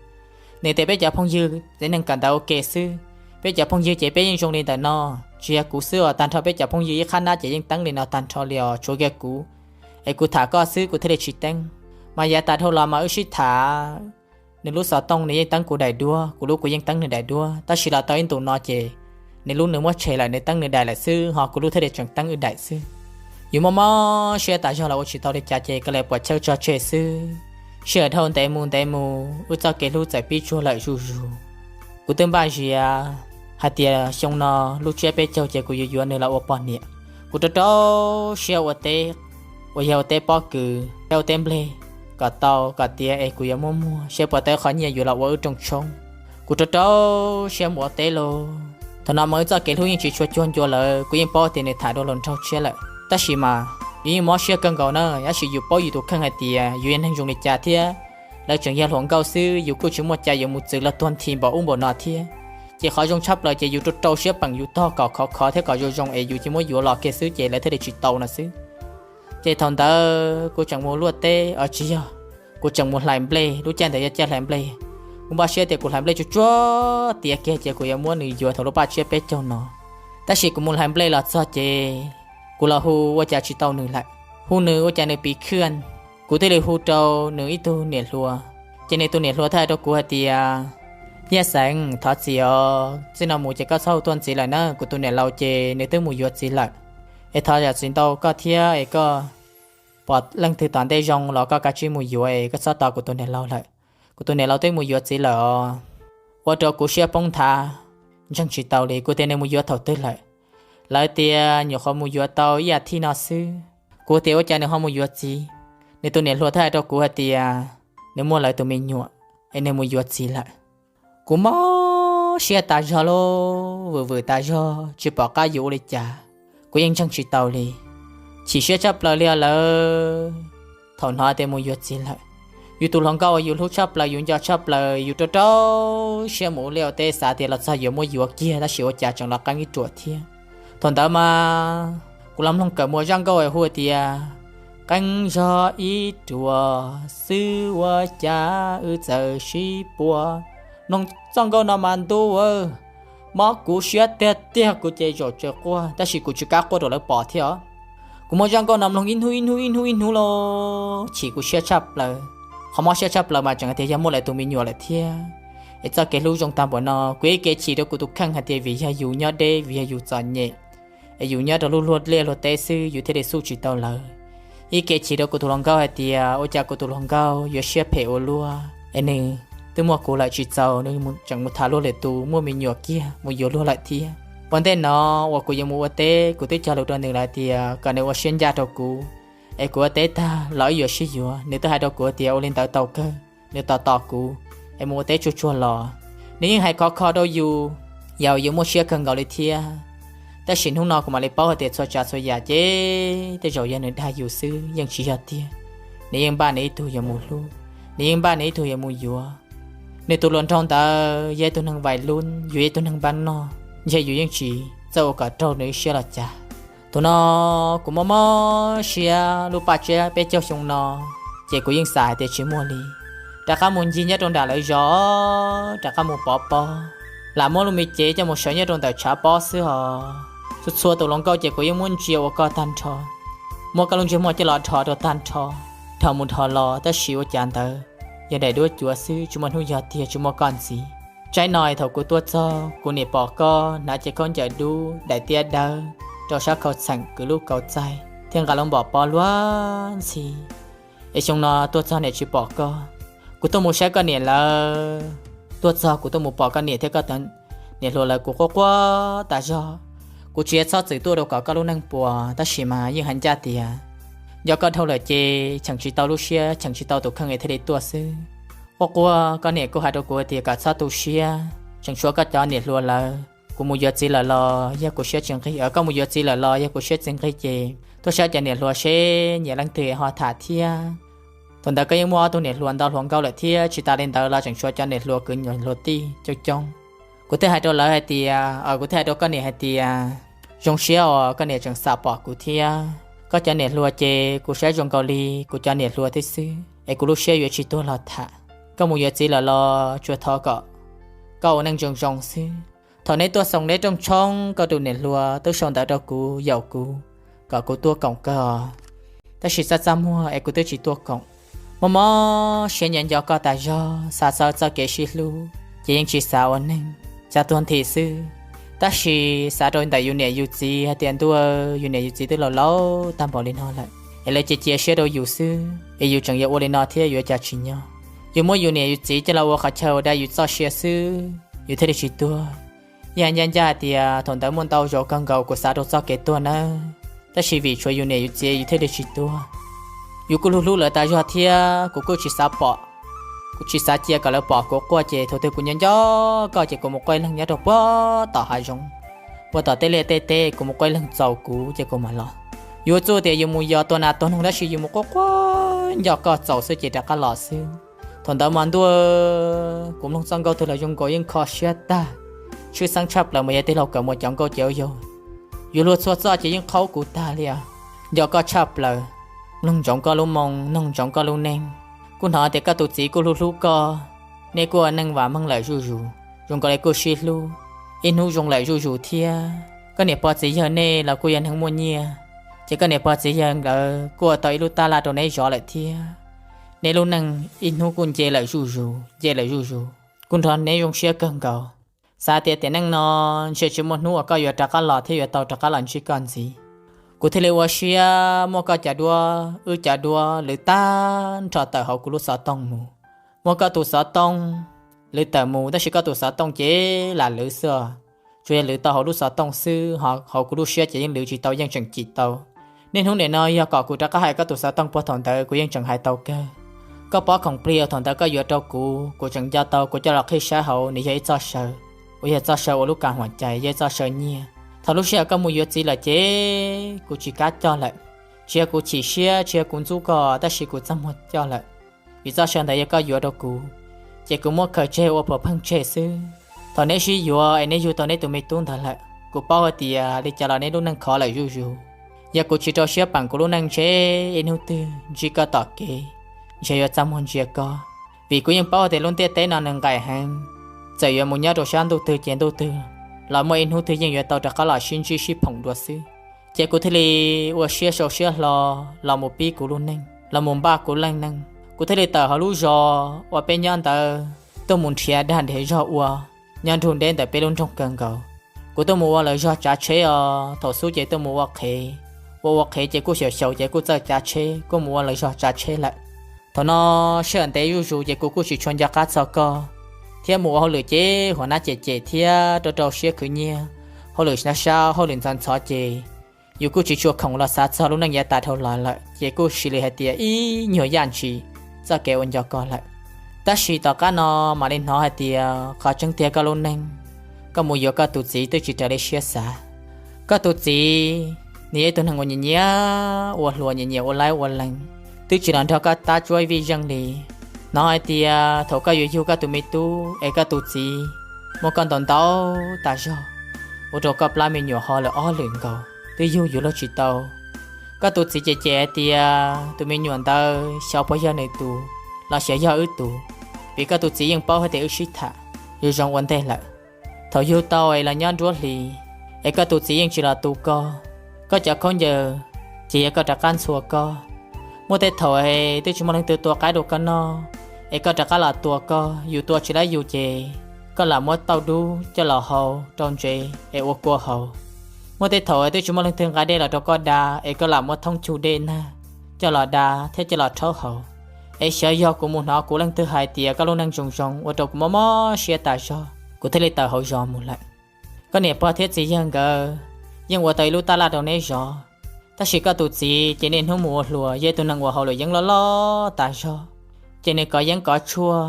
Nws tias peb cov phooj ywg txiv neej kawm ntawv ua ke xwb, peb cov phooj ywg ces peb yeej zoo li ntawm no. Tsis yog kuv xwb os, tag nrho peb cov phooj ywg ib qhab nab ces yeej teeb li no tag nrho li os, tshuav kiag kuv, es kuv tham koj xwb kuv thiaj li tsis teeb. Mas yav tas dhau los mas wb sib tham, nws lub xov tooj nws yeej teeb kuv daim duab, kuv lub kuv yeej teeb nws daim duab, tab sis los tau ib ntus no ces nws lub nws muab tshem lawm, nws teeb nws daim lawm xwb, ho kuv lub thiaj li tseem teeb wb daim xwb. Yus mob mob siab tas zog los ua tsis tau li cas ces koj li puas chawj tso tseg xwb. Sij hawm dhau ntev mus ntev mus wb txoj kev hlub txawm pib tsuag lawm zuj zus. Kuv twb npaj zias hais tias xyoo no lub tsiab peb caug ces kuv yuav yuav nws los ua poj niam. Kuv rau rau siab ua teb, uas yog ua teb pob kws thiab ua teb nplej kom tau kom tiav es kuv yuav muab muag seb puas tau qhov nyiaj yuav los ua wb rooj tshoob. Kuv rau rau siab mus ua teb lauj. Thaum no mas wb txoj kev hlub yeej tsis tshua cuag ncua lawm, kuv yeej paub tias nws tham dua hluas nraug tshiab lawm, tab sis mas yus yeej mob siab kawg nkaus na, tab sis yus paub yus tus kheej hais tias yus yog neeg zoo li cas thiab lawv tseem yog hluas nkauj xwb, yus kuj tsis muaj cai yuav mus txwv lawv tuag nthi npaum ub npaum no thiab. Ces qhov zoo tshaj plaws ces yus rau rau siab peem yus tog kom khov khov thiab kom zoo zoo es yus cia muab yuav los kiag xwb ces lawv thiaj li tsis tau no xwb. Ces thaum ntawd kuv tseem mus luaj teb os tsis yog, kuv tseem mus hlais nplej, lub caij ntawd yog caij hlais nplej. Kuv npaj siab tias kuv hlais nplej tsuag tsuag tiav kiag ces kuv yuav muab nws yuav thaum lub paj tsiab peb caug no. Tab sis kuv mus hlais nplej los txog ces kuv los hu ua cas tsis tau nws lawm, hu nws ua cas nws piv khwj. Kuv thiaj li hu rau nws ib tug niam hluas, ces nws tus niam hluas thiaj hais rau kuv hais tias, Yaj Xeev, thov txim os, txij no mus ces koj txhob hu tuaj ntxiv lawm na, kuv tus niam laus ces nws twb mus yuav txiv lawm. Es thov zam txim ntau koj thiab es koj pom leej twg tom ntej zoo los koj kav tsij mus yuav es koj txhob tos kuv tus niam laus lawm. Kuv tus niam laus twb mus yuav txiv lawm os. Ua rau kuv siab poob nthav, ntseeg tsis tau li, kuv tias nws mus yuav thaum twg lawm. Lawv tias nyuam qhuav mus yuav tau ib as thiv no xwb. Kuv tias ua cas nws ho mus yuav txiv. Nws tus niam hluas thiaj hais rau kuv hais tias nws muaj lawv tus me nyuam es nws mus yuav txiv lawm. Kuv mob siab tas zog lauj, vwm vwm tas zog tsis pom qab yuav ua li cas. Kuv yeej ntseeg tsis tau li, chim siab tshaj plaws li os lawm. Thaum hnov tias mus yuav txiv lawm, yus tus hluas nkauj uas yus hlub tshaj plaws yus nco tshaj plaws yus rau rau siab mus ua liaj ua teb xav tias los txog yuav muab yuav kiag tab sis ua cas tseem los qeeb ib ruam thiab. Thaum ntawd mas kuv los mloog kawm muas zaj nkauj es hu tias Qee zog ib ruam xwb ua cas wb txawm sib puas. Mloog txoj nkauj no mas ntuj, mob kuv siab tiag tiag, kuv ces zaum tsaws quaj tab sis kuv tsis kam quaj rau lawv pom thiab os. Kuv muab zaj nkauj no mloog ib hnub ib hnub ib hnub ib hnub los chim kuv siab tshaj plaws. Qhov mob siab tshaj plaws mas tseem hais tias yog muaj lawv tus me nyuam lawm thiab. Es txoj kev hlub zoo tag npaum no kuv ib kev chim rau kuv tus kheej hais tias vim yog yus nyob deb, vim yog yus txom nyem, es yus nyob rau lub luag liaj luag teb xwb yus thiaj li xub tsis tau lawv. Ib kev chim rau kuv tus hluas nkauj hais tias ua cas kuv tus hluas nkauj yuav siab phem ua luaj, es nws twb muaj kuv lawm tsis txaus nws tseem mus tham luag lwm tus muaj me nyuam kiag mus yuav luag lawm thiab. Ua ntej no uas kuv yuav mus ua teb kuv twb cog lus rau nws lawm tias kom nws ua siab ncaj rau kuv, es kuv ua teb tag los wb yuav sib yuav. Nws twb hais rau kuv tias ua li ntawd tau kawg, nws tos tos kuv es mus ua teb tsuag tsuag los. Nws yeej hais khov kho rau yus, yus yeej muaj siab kawg nkaus li thiab. Tab sis hnub no kuv mam li paub hais tias txhua tsav txhua yam ces tej zaum yog nws dag yus xwb yeej tsis yog tiag. Nws yeej npaj nws ib tug yuav mus hlub, nws yeej npaj nws ib tug yuav mus yuav. Nws tus hluas nraug ntawd yog ib tug neeg vais lub, yus yog ib tug neeg npaj noj, ntshe yus yeej tsis txawj ua kom raug nws siab los cas. Thaum no kuv mob mob siab lub paj tsiab peb caug xyoo no, ces kuv yeej xav hais tias tsis muaj li. Rov qab mus ncig nyob rau nram lawv zos, rov qab mus pov pob, lam muab lub me cev coj mus sawv nyob rau ntawm tshav pob xwb os. Txhua txhua tus hluas nkauj ces kuv yeej muab ntsia ua koj tag nrho, muab koj lub ntsej muag coj los dhos rau tag nrho, dhos mus dhos los tab sis ua cas ntawd yog daim duab cuav xwb, tsis muaj hnub yog tiag, tsis muaj koj ntxiv. Tsaib no es thaum kuv tuaj txog kuv niam pom koj hnav cev khaub ncaws dub daim tiab dawb rau sab khau txheem kwv lub kauv txaij thiab nqa lub npom pob luag ntxhi. Es xyoo no tuaj txog niam tsis pom koj, kuv tuaj mus saib koj niam lawm. Tuaj txog kuv tuaj mus pom koj niam thiab koj niam hluas lawm kuv quaj quaj tas zog. Kuv tsis txhob txwm tuaj rau kom koj lub neej puas tab sis mas yeej hais ncaj tias nco koj dhau lawm ces cheem tsis tau lub siab cheem tsis tau tus kheej es thiaj li tuaj xwb. Quaj quaj koj niam kuj hais rau kuv tias kom txhob tu siab, tseem tshuav koj cov niam hluas lawm, kuv mus yuav txiv lawm los yog kuv siab tsis nqig, koj mus yuav txiv lawm los yog kuv siab tsis nqig ces tuaj saib cov niam hluas seb nyiam leej twg ho tham thiab. Thaum ntawd koj yeej muaj ob tug niam hluas ntau hluas nkauj lawm thiab, tsis tas li ntawd los tseem tshuav cov niam hluas kwv niam hluas tij coob coob. Kuv thiaj hais rau lawv hais tias, kuv thiaj hais rau koj niam hais tias zoo siab uas koj niam tseem xam pom kuv thiab. Koj cov niam hluas ces kuv saib zoo nkaus li kuv cov niam hluas thiab xwb es kuv lub siab yuav tsis tuag los tham. Koj mus yuav txiv lawm los tsuas thov kom koj ua neej zoo zoo xwb. Thaum neb tuaj xoo neb rooj tshoob koj tus niam hluas twb sau ntawv rau kuv yaum kuv kom kuv tuaj koom kawg os. Tab sis txaj txaj muag es kuv twb tsis tuaj koom. Mob mob siab nyiam nco koj tas zog, xav txog txoj kev sib hlub ces yeej tsis xav ua neeg, xav tuag nthi xwb. Tab sis xav rau ntawm yus niam yus txiv hais tias ntuj, yus niam yus txiv twb laus laus tag npaum li no lawm es lawv cia cia siab rau yus xwb es yus tseem yuav ua li no thiab yuav cas tsis nyob. Yus muab yus niam yus txiv coj los ua qhov chaw ua da yus txoj sia xwb yus thiaj li tsis tuag. Yog ncaj ncaj hais tias thaum ntawd muaj ntau zaus kawg nkaus kuv xav rau txoj kev tuag nawb, tab sis vim tshuav yus niam yus txiv yus thiaj li tsis tuag. Yus kuj hlub hlub lawv tas zog thiab kuv kuj tsis xav pom, kuv tsis xav cia kom lawv pom kuv quaj ces thaum twg kuv nyob nco koj ces kuv mus quaj ib leeg nyob rau puag tom hav zoov, puag tom tej liaj tej teb, kuv mus quaj ib leeg txaus kuv ces kuv mam los. Yuav txuj tias yus mus yos tua nas tua noog tab sis yus mus quaj quaj nco koj txaus xwb ces rov qab los xwb. Thaum ntawd mas ntuj, kuv mloog txoj nkauj twg los zoo nkaus yeej kho siab tag, tshwj xeeb tshaj plaws mas yog tej laug kawm mus cov nkauj ces ua yog yuav luag txhua txoj ces yeej qhaub kuv tag li os. Nco koj tshaj plaws, mloog ntsoov koj lub moo, mloog ntsoov koj lub neej, kuj hnov tias koj tus txiv kuj hlub hlub koj, nej kuj ua neej vam meej lawm zuj zus, zoo nkaus li kuj sib hlub, ib hnub zoo lawm zuj zus thiab. Koj niam pog txiv yawg nej los kuj yog neeg muaj nyiaj, ces koj niam pog txiv yawg nkawd kuj ua tau ib lub tab laj rau neb zov lawm thiab. Neb lub neej ib hnub kuj nce lawm zuj zus, nce lawm zuj zus, kuj nrog neb zoo siab kawg nkaus. Xav tias tiam neej no ntshe tsis muaj hnub uas koj yuav rov qab los thiab yuav tau rov qab los ntsib koj ntxiv. Kuv thiaj li ua siab muab koj cov duab, wb cov duab lwv tag nrho tawm hauv kuv lub xov tooj mus. Muab koj tus xov tooj lwv tawm mus, tab sis koj tus xov tooj ces lam lwv xwb os. Tsuas yog lwv tau hauv lub xov tooj xwb, hauv kuv lub siab ces yeej lwv tsis tau, yeej tseem cim tau. Niaj hnub nim no yog kom kuv rov qab hais koj tus xov tooj puag thaum ntawd kuv yeej tseem hais tau kawg. Koj pob khoom plig uas thaum ntawd koj yuav rau kuv, kuv tseem nco tau, kuv coj los qhib saib hauv, nws yog ib txoj saw uas yog txoj saw ua lub kav huam cai, yog ib txoj saw nyiaj. Thaum lub sij hawm koj mus yuav txiv lawm ces kuv tsis kam coj lawm. Tsis yog kuv chim siab, tsis yog kuv ntxub koj, tab sis kuv txaj muag coj lawm, vim txoj saw ntawd yog koj yuav rau kuv, ces kuv muab khaws tseg ua phuam pheej tseg xwb. Thaum neb sib yuav es neb yug tau neb tus me tub ntawd lawm, kuv paub hais tias li cas los neb lub neej khov lawm zuj zus. Yog kuv tsis rau siab peem kuv lub neej ntshe ib hnub twg ntsib koj tom kev, ntshe yuav txaj muag ntsia koj. Vim kuv yeej paub tias lub ntiaj teb no nws nqaim heev, txawm yuav mus nyob rau sab ntuj twg ces ntuj twg los muaj ib hnub twg yeej yuav tau rov qab los sib ntsib sib phoom dua xwb. Ces kuv thiaj li ua siab sau siab hlo los mus pib kuv lub neej, los mus npaj kuv lub neej. Kuv thiaj li tawm hauv lub zos uas peb nyob ntawd tuaj mus nrhiav dag nrhiav zog ua nyob nrug deb ntawm peb lub nroog kawg nkaus. Kuv tuaj mus ua lawv zog tsav tsheb os, thaum xub ces tuaj mus ua qhev, ua ua qhev ces kuj xyaum xyaum ces kuj txawj tsav tsheb, kuj mus ua lawv zog tsav tsheb lawm. Thaum no sij hawm ntev zuj zus ces kuv kuj tsis tshua nco qab txog koj, thiab mus ua hauj lwm ces huam nab cem cem thiab rau rau siab khwv nyiaj, hauj lwm sab sab hauj lwm ntxhov ntxhov ces yus kuj tsis tshua khoom los xav txog lub neej yav tas dhau los lawm ces kuj cia li hais tias ib nyuag yaj ntshis txoj kev ua nco koj lawm. Tab sis tom qab no mam li hnov hais tias qhov tseeb tiag koj lub neej, koj mus yuav koj tus txiv twb tsis raws li siab xav. Koj tus txiv nws yog ib tug neeg uas nyiam nyiam ua hluas, nyiam nyiam ua laib ua lees, twb tsis los nrog koj tab tsuab vij zeej li. Hnov hais tias thaum koj yuav yug koj tus me tub es koj tus txiv muab koj ntaus ntaus tas zog, ua rau koj plab me nyuam ho lawm ob lwm nkaus twb yug yuav luag tsis tau. Koj tus txiv cem cem hais tias tus me nyuam ntawd xyov puas yog nws tus los xyov yog wb tus, vim koj tus txiv yeej paub hais tias wb sib tham zoo zoo ua ntej lawm. Thaum yug tau es los nyob nruab hlis, es koj tus txiv yeej tsis los tu koj, koj cov khaub ncaws ces yog koj rov qab ntxhua koj. Muaj tej thaum es twb tsis muaj leej twg tua qaib rau koj noj, es koj rov qab los tua koj, yus tua tsis laib yus ces koj lam muab tauj dub coj los hau rau ntsev es ua kua haus. Muaj tej thaum es twb tsis muaj leej twg nqa dej los rau koj da, es koj lam muab thoob cug dej nag coj los da thiab coj los rhaub haus. Es xyov yog kuv mus hnov kuv leej twg hais tias koj lub neej zoo zoo ua rau kuv mob mob siab tas zog, kuv thiaj li tawm hauv zos mus lawm. Koj niam pog thiab txiv yawg nkawd yeej ua tau ib lub tab laj rau neb zov, tab sis koj tus txiv ces niaj hnub mus ua hluas, yog ib tug neeg ua hauj lwm yeeb loj loj tas zog, ces nws kov yeeb kov tshuaj,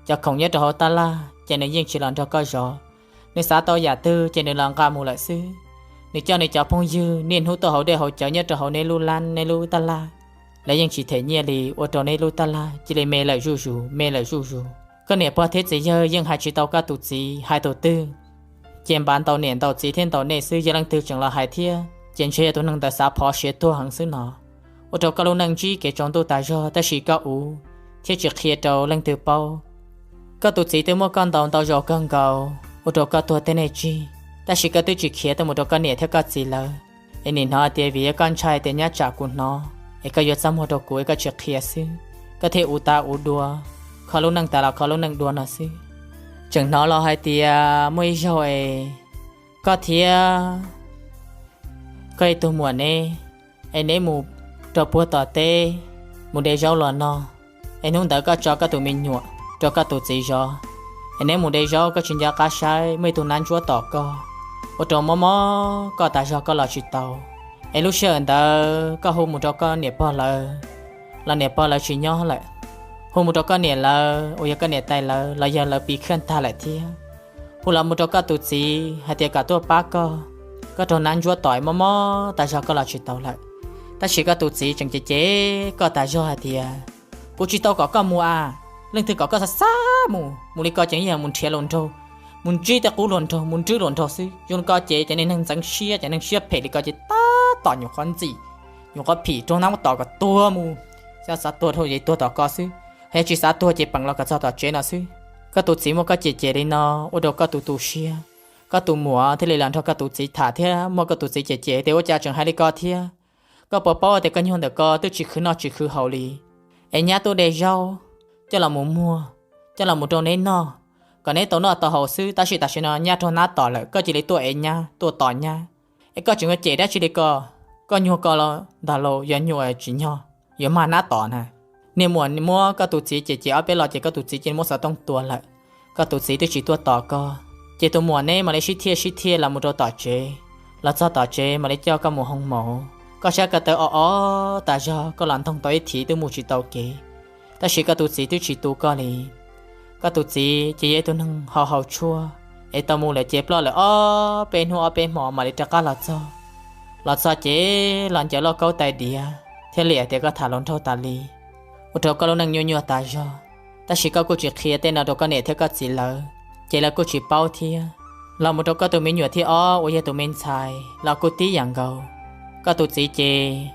cov khoom nyob rau hauv tab laj ces nws yeej tsis los nrog koj zov. Nws xav tau yam twg ces nws los nqa mus lawm xwb. Nws coj nws cov phooj ywg niaj hnub tuaj haus dej haus cawv nyob rau hauv neb lub lab neb lub tab laj, lawv yeej tsis them nyiaj li, ua rau neb lub tab laj cia li me lawm zuj zus me lawm zuj zus. Koj niam pog thiab txiv yawg yeej hais tsis tau koj tus txiv, hais tus twg ces npav ntaus niam ntaus txiv thiab ntaus nej xwb, yog leej twg tseem los hais thiab ces ntshe yog tus neeg ntawd xav phov siav tuag heev xwb no. Ua rau koj lub neej ntsib kev tsaus ntuj tas zog tab sis koj uv thiab tsis qhia rau leej twg paub. Koj tus txiv twb muab koj ntaus ntau zaus kawg nkaus ua rau koj tuag tej neeg tsig, tab sis koj twb tsis khiav tuaj mus rau koj niam thiab koj txiv lawv. Es nim hnov hais tias vim yog koj ntshai tias nyab tsam kuv hnov es koj yuav txaj muag rau kuv es koj tsis qhia xwb, koj thiaj uv tav uv dua, kho lub neej tas los kho lub neej dua no xwb. Tseem hnov los hais tias muaj ib zaug es koj thiab koj ib tug muam neb, es neb mus rau puag tom teb mus de zaub los no, es hnub ntawd koj tso koj tus me nyuam rau koj tus txiv zov, es neb mus de zaub koj tsis nco qab saib muaj ib tug nab ntsuab tom koj, ua rau mob mob koj tas zog koj los tsis tau. Es lub sij hawm ntawd koj hu mus rau koj niam pog lawv los niam pog lawv tsis nyob lawm, hu mus rau koj niam lawv uas yog koj niam tais lawv los yog lawv piv khaj tag lawm thiab, hu los mus rau koj tus txiv hais tias kom tuaj pab koj, koj raug nab ntsuab tom mob mob tas zog koj los tsis tau lawm. Tab sis koj tus txiv tseem cem cem koj tas zog hais tias, kuv tsis tau kom koj mus a, leej twg kom koj xav xav mus, mus li ko ces yog mus nrhiav hluas nraug, mus ntsib tej qub hluas nraug, mus nrhiav hluas nraug xwb. Zoo li ko ces cov neeg ntxeev siab, cov neeg siab phem li ko ces tab tom nyuam qhuav ntxim, nyuam qhuav phim raug nab muab tom kom tuag mus, xav xav tuag dhau ces tuag tom ko xwb, yog tsis xav tuag ces peem los kom txog tom tsev no xwb. Koj tus txiv muab koj cem cem li no ua rau koj tus tu siab, koj tus muam thiaj li los nrog koj tus txiv tham thiab muab koj tus txiv cem cem tias ua cas tseem hais li ko thiab, koj puas paub tias koj nyuag ntawm ko twb tsis khwv noj tsis khwv haus li, es nyab tuaj de zaub coj los mus muag, coj los mus rau neb noj, kom neb tau noj tau haus xwb, tab sis tam sim no nyab raug nab tom lawm koj cia li tuaj ev nyab tuaj tom nyab, es koj tseem yuav cem dab tsi li ko, koj nyuag ko los ntag lauj, yog nyuag tsim nyog yuav mag nab tom na. Niag muam muab koj tus txiv cem cem ob peb los ces koj tus txiv cia li muab xov tooj tua lawm, koj tus txiv twb tsis tuaj tom koj, ces tus muam neb mam li sib thiaj sib thiaj los mus rau tom tsev, los txog tom tsev mam li coj koj mus hoo maum, koj sab ko taw o o tas zog koj los ntoog tau ib thiv twb mus tsis tau kev, tab sis koj tus txiv twb tsis tu koj li. Koj tus txiv ces yog ib tug neeg haus haus tshuaj, es tau mus lawm ces ploj lawm ob peb hnub ob peb hmo mam li rov qab los txog. Los txog ces los ncaws lauj kaub tais diav thiab liam tias koj tham hluas nraug tas li, ua rau koj lub neej nyuaj nyuaj tas zog. Tab sis koj kuj tsis qhia tej no rau koj niam thiab koj txiv lawv, ces lawv kuj tsis paub thiab. Los mus rau koj tus me nyuam thib ob uas yog tus me ntxhais los kuj tib yam nkaus, Koj tus txiv ces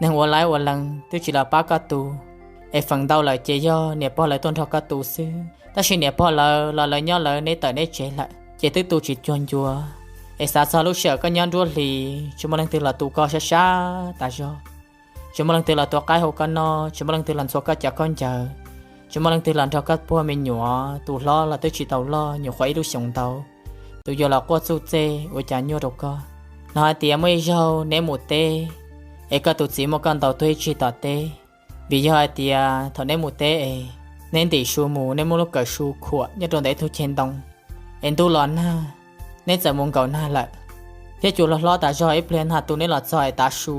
neeg ua laib ua leeg twb tsis los pab koj tu, es feem ntau lawm ces yog niam pog lawv tuaj nrog koj tu xwb. Tab sis niam pog lawv los lawv nyob lawv neb tawm neb tsev lawm ces twb tu tsis cuag ncua. Es xav txog lub sij hawm koj nyob nruab hlis tsis muaj leej twg los tu koj sab sab tas zog, tsis muaj leej twg los tua qaib hau koj noj, tsis muaj leej twg los ntxhua koj cov khaub ncaws, tsis muaj leej twg los nrog koj puag me nyuam, tus hlob los twb tsis tau loj, nyuam qhuav ib lub xyoos ntau, tus yau los quaj txuj txej ua cas nyuaj rau koj. Hnov hais tias muaj ib zaug neb mus teb, es koj tus txiv muab koj ntaus tuag ib tsig tom teb, vim yog hais tias thaum neb mus teb es neb ntim su mus, neb muab lub kawm su khuam nyob rau ntawm ib tug ceg ntoo, es ntuj los nag, neb txawm mus nkaum nag lawm, thiab cua hlob hlob tas zog, ib pliag nag tu neb los txog es tav su,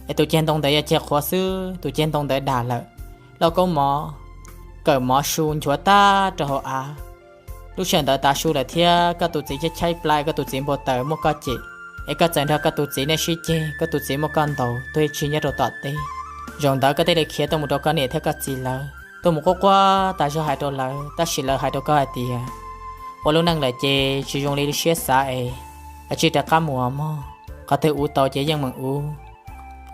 es tus ceg ntoo ntawd yog ceg qhuav xwb, tus ceg ntoo ntawd dag lawm, lauj kaub mov, kawm mov su nchuav tag rau hauv av. Lub sij hawm ntawd tav su lawm thiab koj tus txiv cheb chaib plai, koj tus txiv npau taws muab koj cem, es koj txawm nrog koj tus txiv nej sib ceg, koj tus txiv muab koj ntaus tuag ib tsig nyob rau tom teb. Zaum ntawd koj thiaj li khiav tuaj mus rau koj niam thiab koj txiv lawv, tuaj mus quaj quaj tas zog hais rau lawv, tab sis lawv hais rau koj hais tias ua lub neej lawm ces tsis zoo li siab xav es, cia li rov qab mus mog, qhov twg uv tau ces yeej meem uv,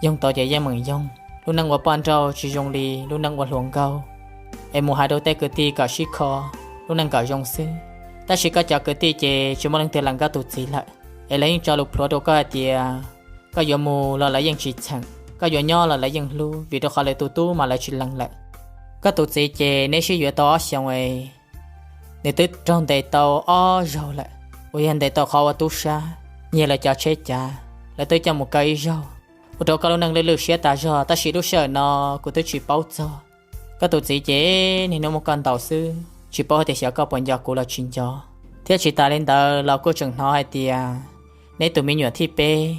yoog tau ces yeej meem yoog. Lub neej ua poj nrauj tsis zoo li lub neej ua hluas nkauj, es mus hais rau tej kwv tij kom sib kho, lub neej kom zoo xwb. Tab sis koj cov kwv tij ces tsis muaj leej twg lees koj tus txiv lawm, es lawv yeej tso lus plhuav rau koj hais tias koj yuav mus los lawv yeej tsis txheem, koj yuav nyob los lawv yeej hlub, vim rau qhov lawv tus tub mas lawv tsis lees lawm. Koj tus txiv ces neb sib yuav tau ob xyoos es nws twb raug ntes tau ob zaug lawm, uas yog ntes tau qhov ua tub sab, nyiag lawv cov tsheb cav, lawv twb coj mus kaw ib zaug, ua rau koj lub neej lwj lwj siab tas zog, tab sis lub sij hawm no kuv twb tsis paub txog. Koj tus txiv ces niaj hnub muab koj ntaus xwb, tsis paub hais tias xyov koj puas nco kuv los tsis nco. Thiab tsis tas li ntawd los kuj tseem hnov hais tias neb tus me nyuam thib peb,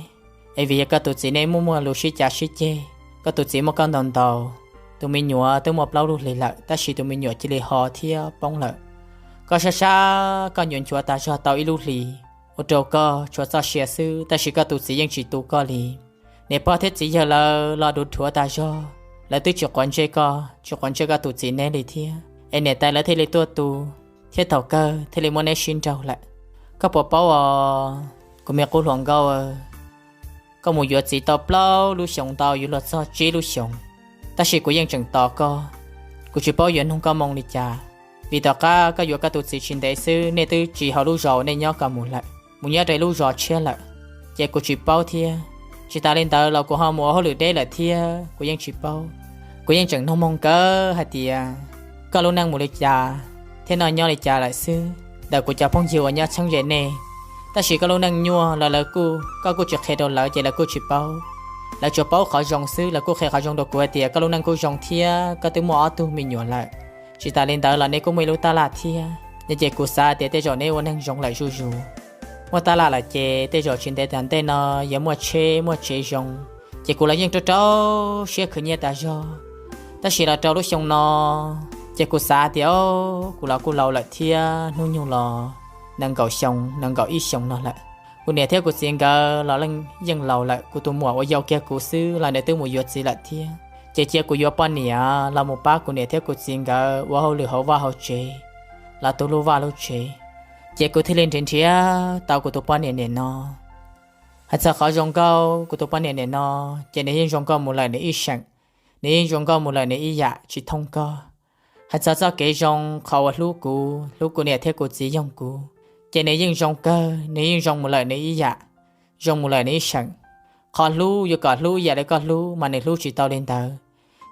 es vim yog koj tus txiv nej muaj muaj lus sib cav sib ceg, koj tus txiv muab koj ntaus ntaus, tus me nyuam twb muaj plaub lub hlis lawm, tab sis tus me nyuam cia li ho thiab poob lawm. Koj sab sab, koj nyuam nchuav tas zog tau ib lub hlis, ua rau koj tshuav txoj sia xwb, tab sis koj tus txiv yeej tsis tu koj li. Niam pog thiab txiv yawg lawv los dhuav dhuav tas zog, lawv twb tsis quav ntsej koj, tsis quav ntsej koj tus txiv neb li thiab, es niam tais lawv thiaj li tuaj tu, thiab thaum kawg thiaj li muab neb sib nraug lawm. Koj puas paub os, kuv me qub hluas nkauj, koj mus yuav txiv tau plaub lub xyoos ntau yuav luag txog tsib lub xyoos, tab sis kuv yeej tseem tos koj. Kuv tsis paub yuav nug koj moo li cas, vim tom qab koj yuav koj tus txiv tsis ntev xwb nej twb tsis hauv lub zos nej nyob ko mus lawm, mus nyob rau lub zos tshiab lawm, ces kuv tsis paub thiab. Tsis tas li ntawd los kuv ho mus ua hauj lwm deb lawm thiab kuv yeej tsis paub. Kuv yeej tseem nug moo kawg hais tias koj lub neej mus li cas thiab noj nyob li cas lawm xwb ntawm kuv cov phooj ywg uas nyob txheeb ze nej. Tab sis koj lub neej nyuaj los lawv kuj, koj kuj tsis qhia rau lawv ces lawv kuj tsis paub. Lawv tsuas paub qhov zoo xwb, lawv kuj qhia qhov zoo rau kuv hais tias koj lub neej kuj zoo thiab koj twb muaj ob tug me nyuam lawm. Tsis tas li ntawd los neb kuj muaj ib lub tab laj thiab, ces kuv xav tias tej zaum neb ua neeg zoo lawm zuj zus. Muaj tab laj lawm ces tej zaum tsis ntev tom ntej no yuav muaj tsheb muaj tsev zoo, ces kuv los yeej rau rau siab khwv nyiaj tas zog. Tab sis los rau lub xyoo no, ces kuv xav tias kuv los kuj laus lawm thiab, hnub nyoog los nees nkaum xyoo nees nkaum ib xyoos no lawm. Kuv niam thiab kuv txiv nkawd los yeej laus lawm, kuv tus muam uas yau kiag kuv xwb los nws twb mus yuav txiv lawm thiab. Ces cia kuv yuav poj niam los mus pab kuv niam thiab kuv txiv nkawd ua hauj lwm hauv vaj hauv tsev, los tu lub vaj lub tsev, ces kuv thiaj li nrhiav nrhiav tau kuv tus poj niam nim no. Hais txog qhov zoo nkauj, kuv tus poj niam nim no, ces nws yeej zoo nkauj mus lawm nws ib seem, nws yeej zoo nkauj mus lawm nws ib yam tsis thooj koj. Hais txog txoj kev zoo, qhov uas hlub kuv, hlub kuv niam thiab kuv txiv yoog kuv, ces nws yeej zoo kawg, nws yeej zoo mus lawm nws ib yam, zoo mus lawm nws ib seem. Qhov hlub yuav kom hlub ib yam li koj hlub mas nws hlub tsis tau li ntawd,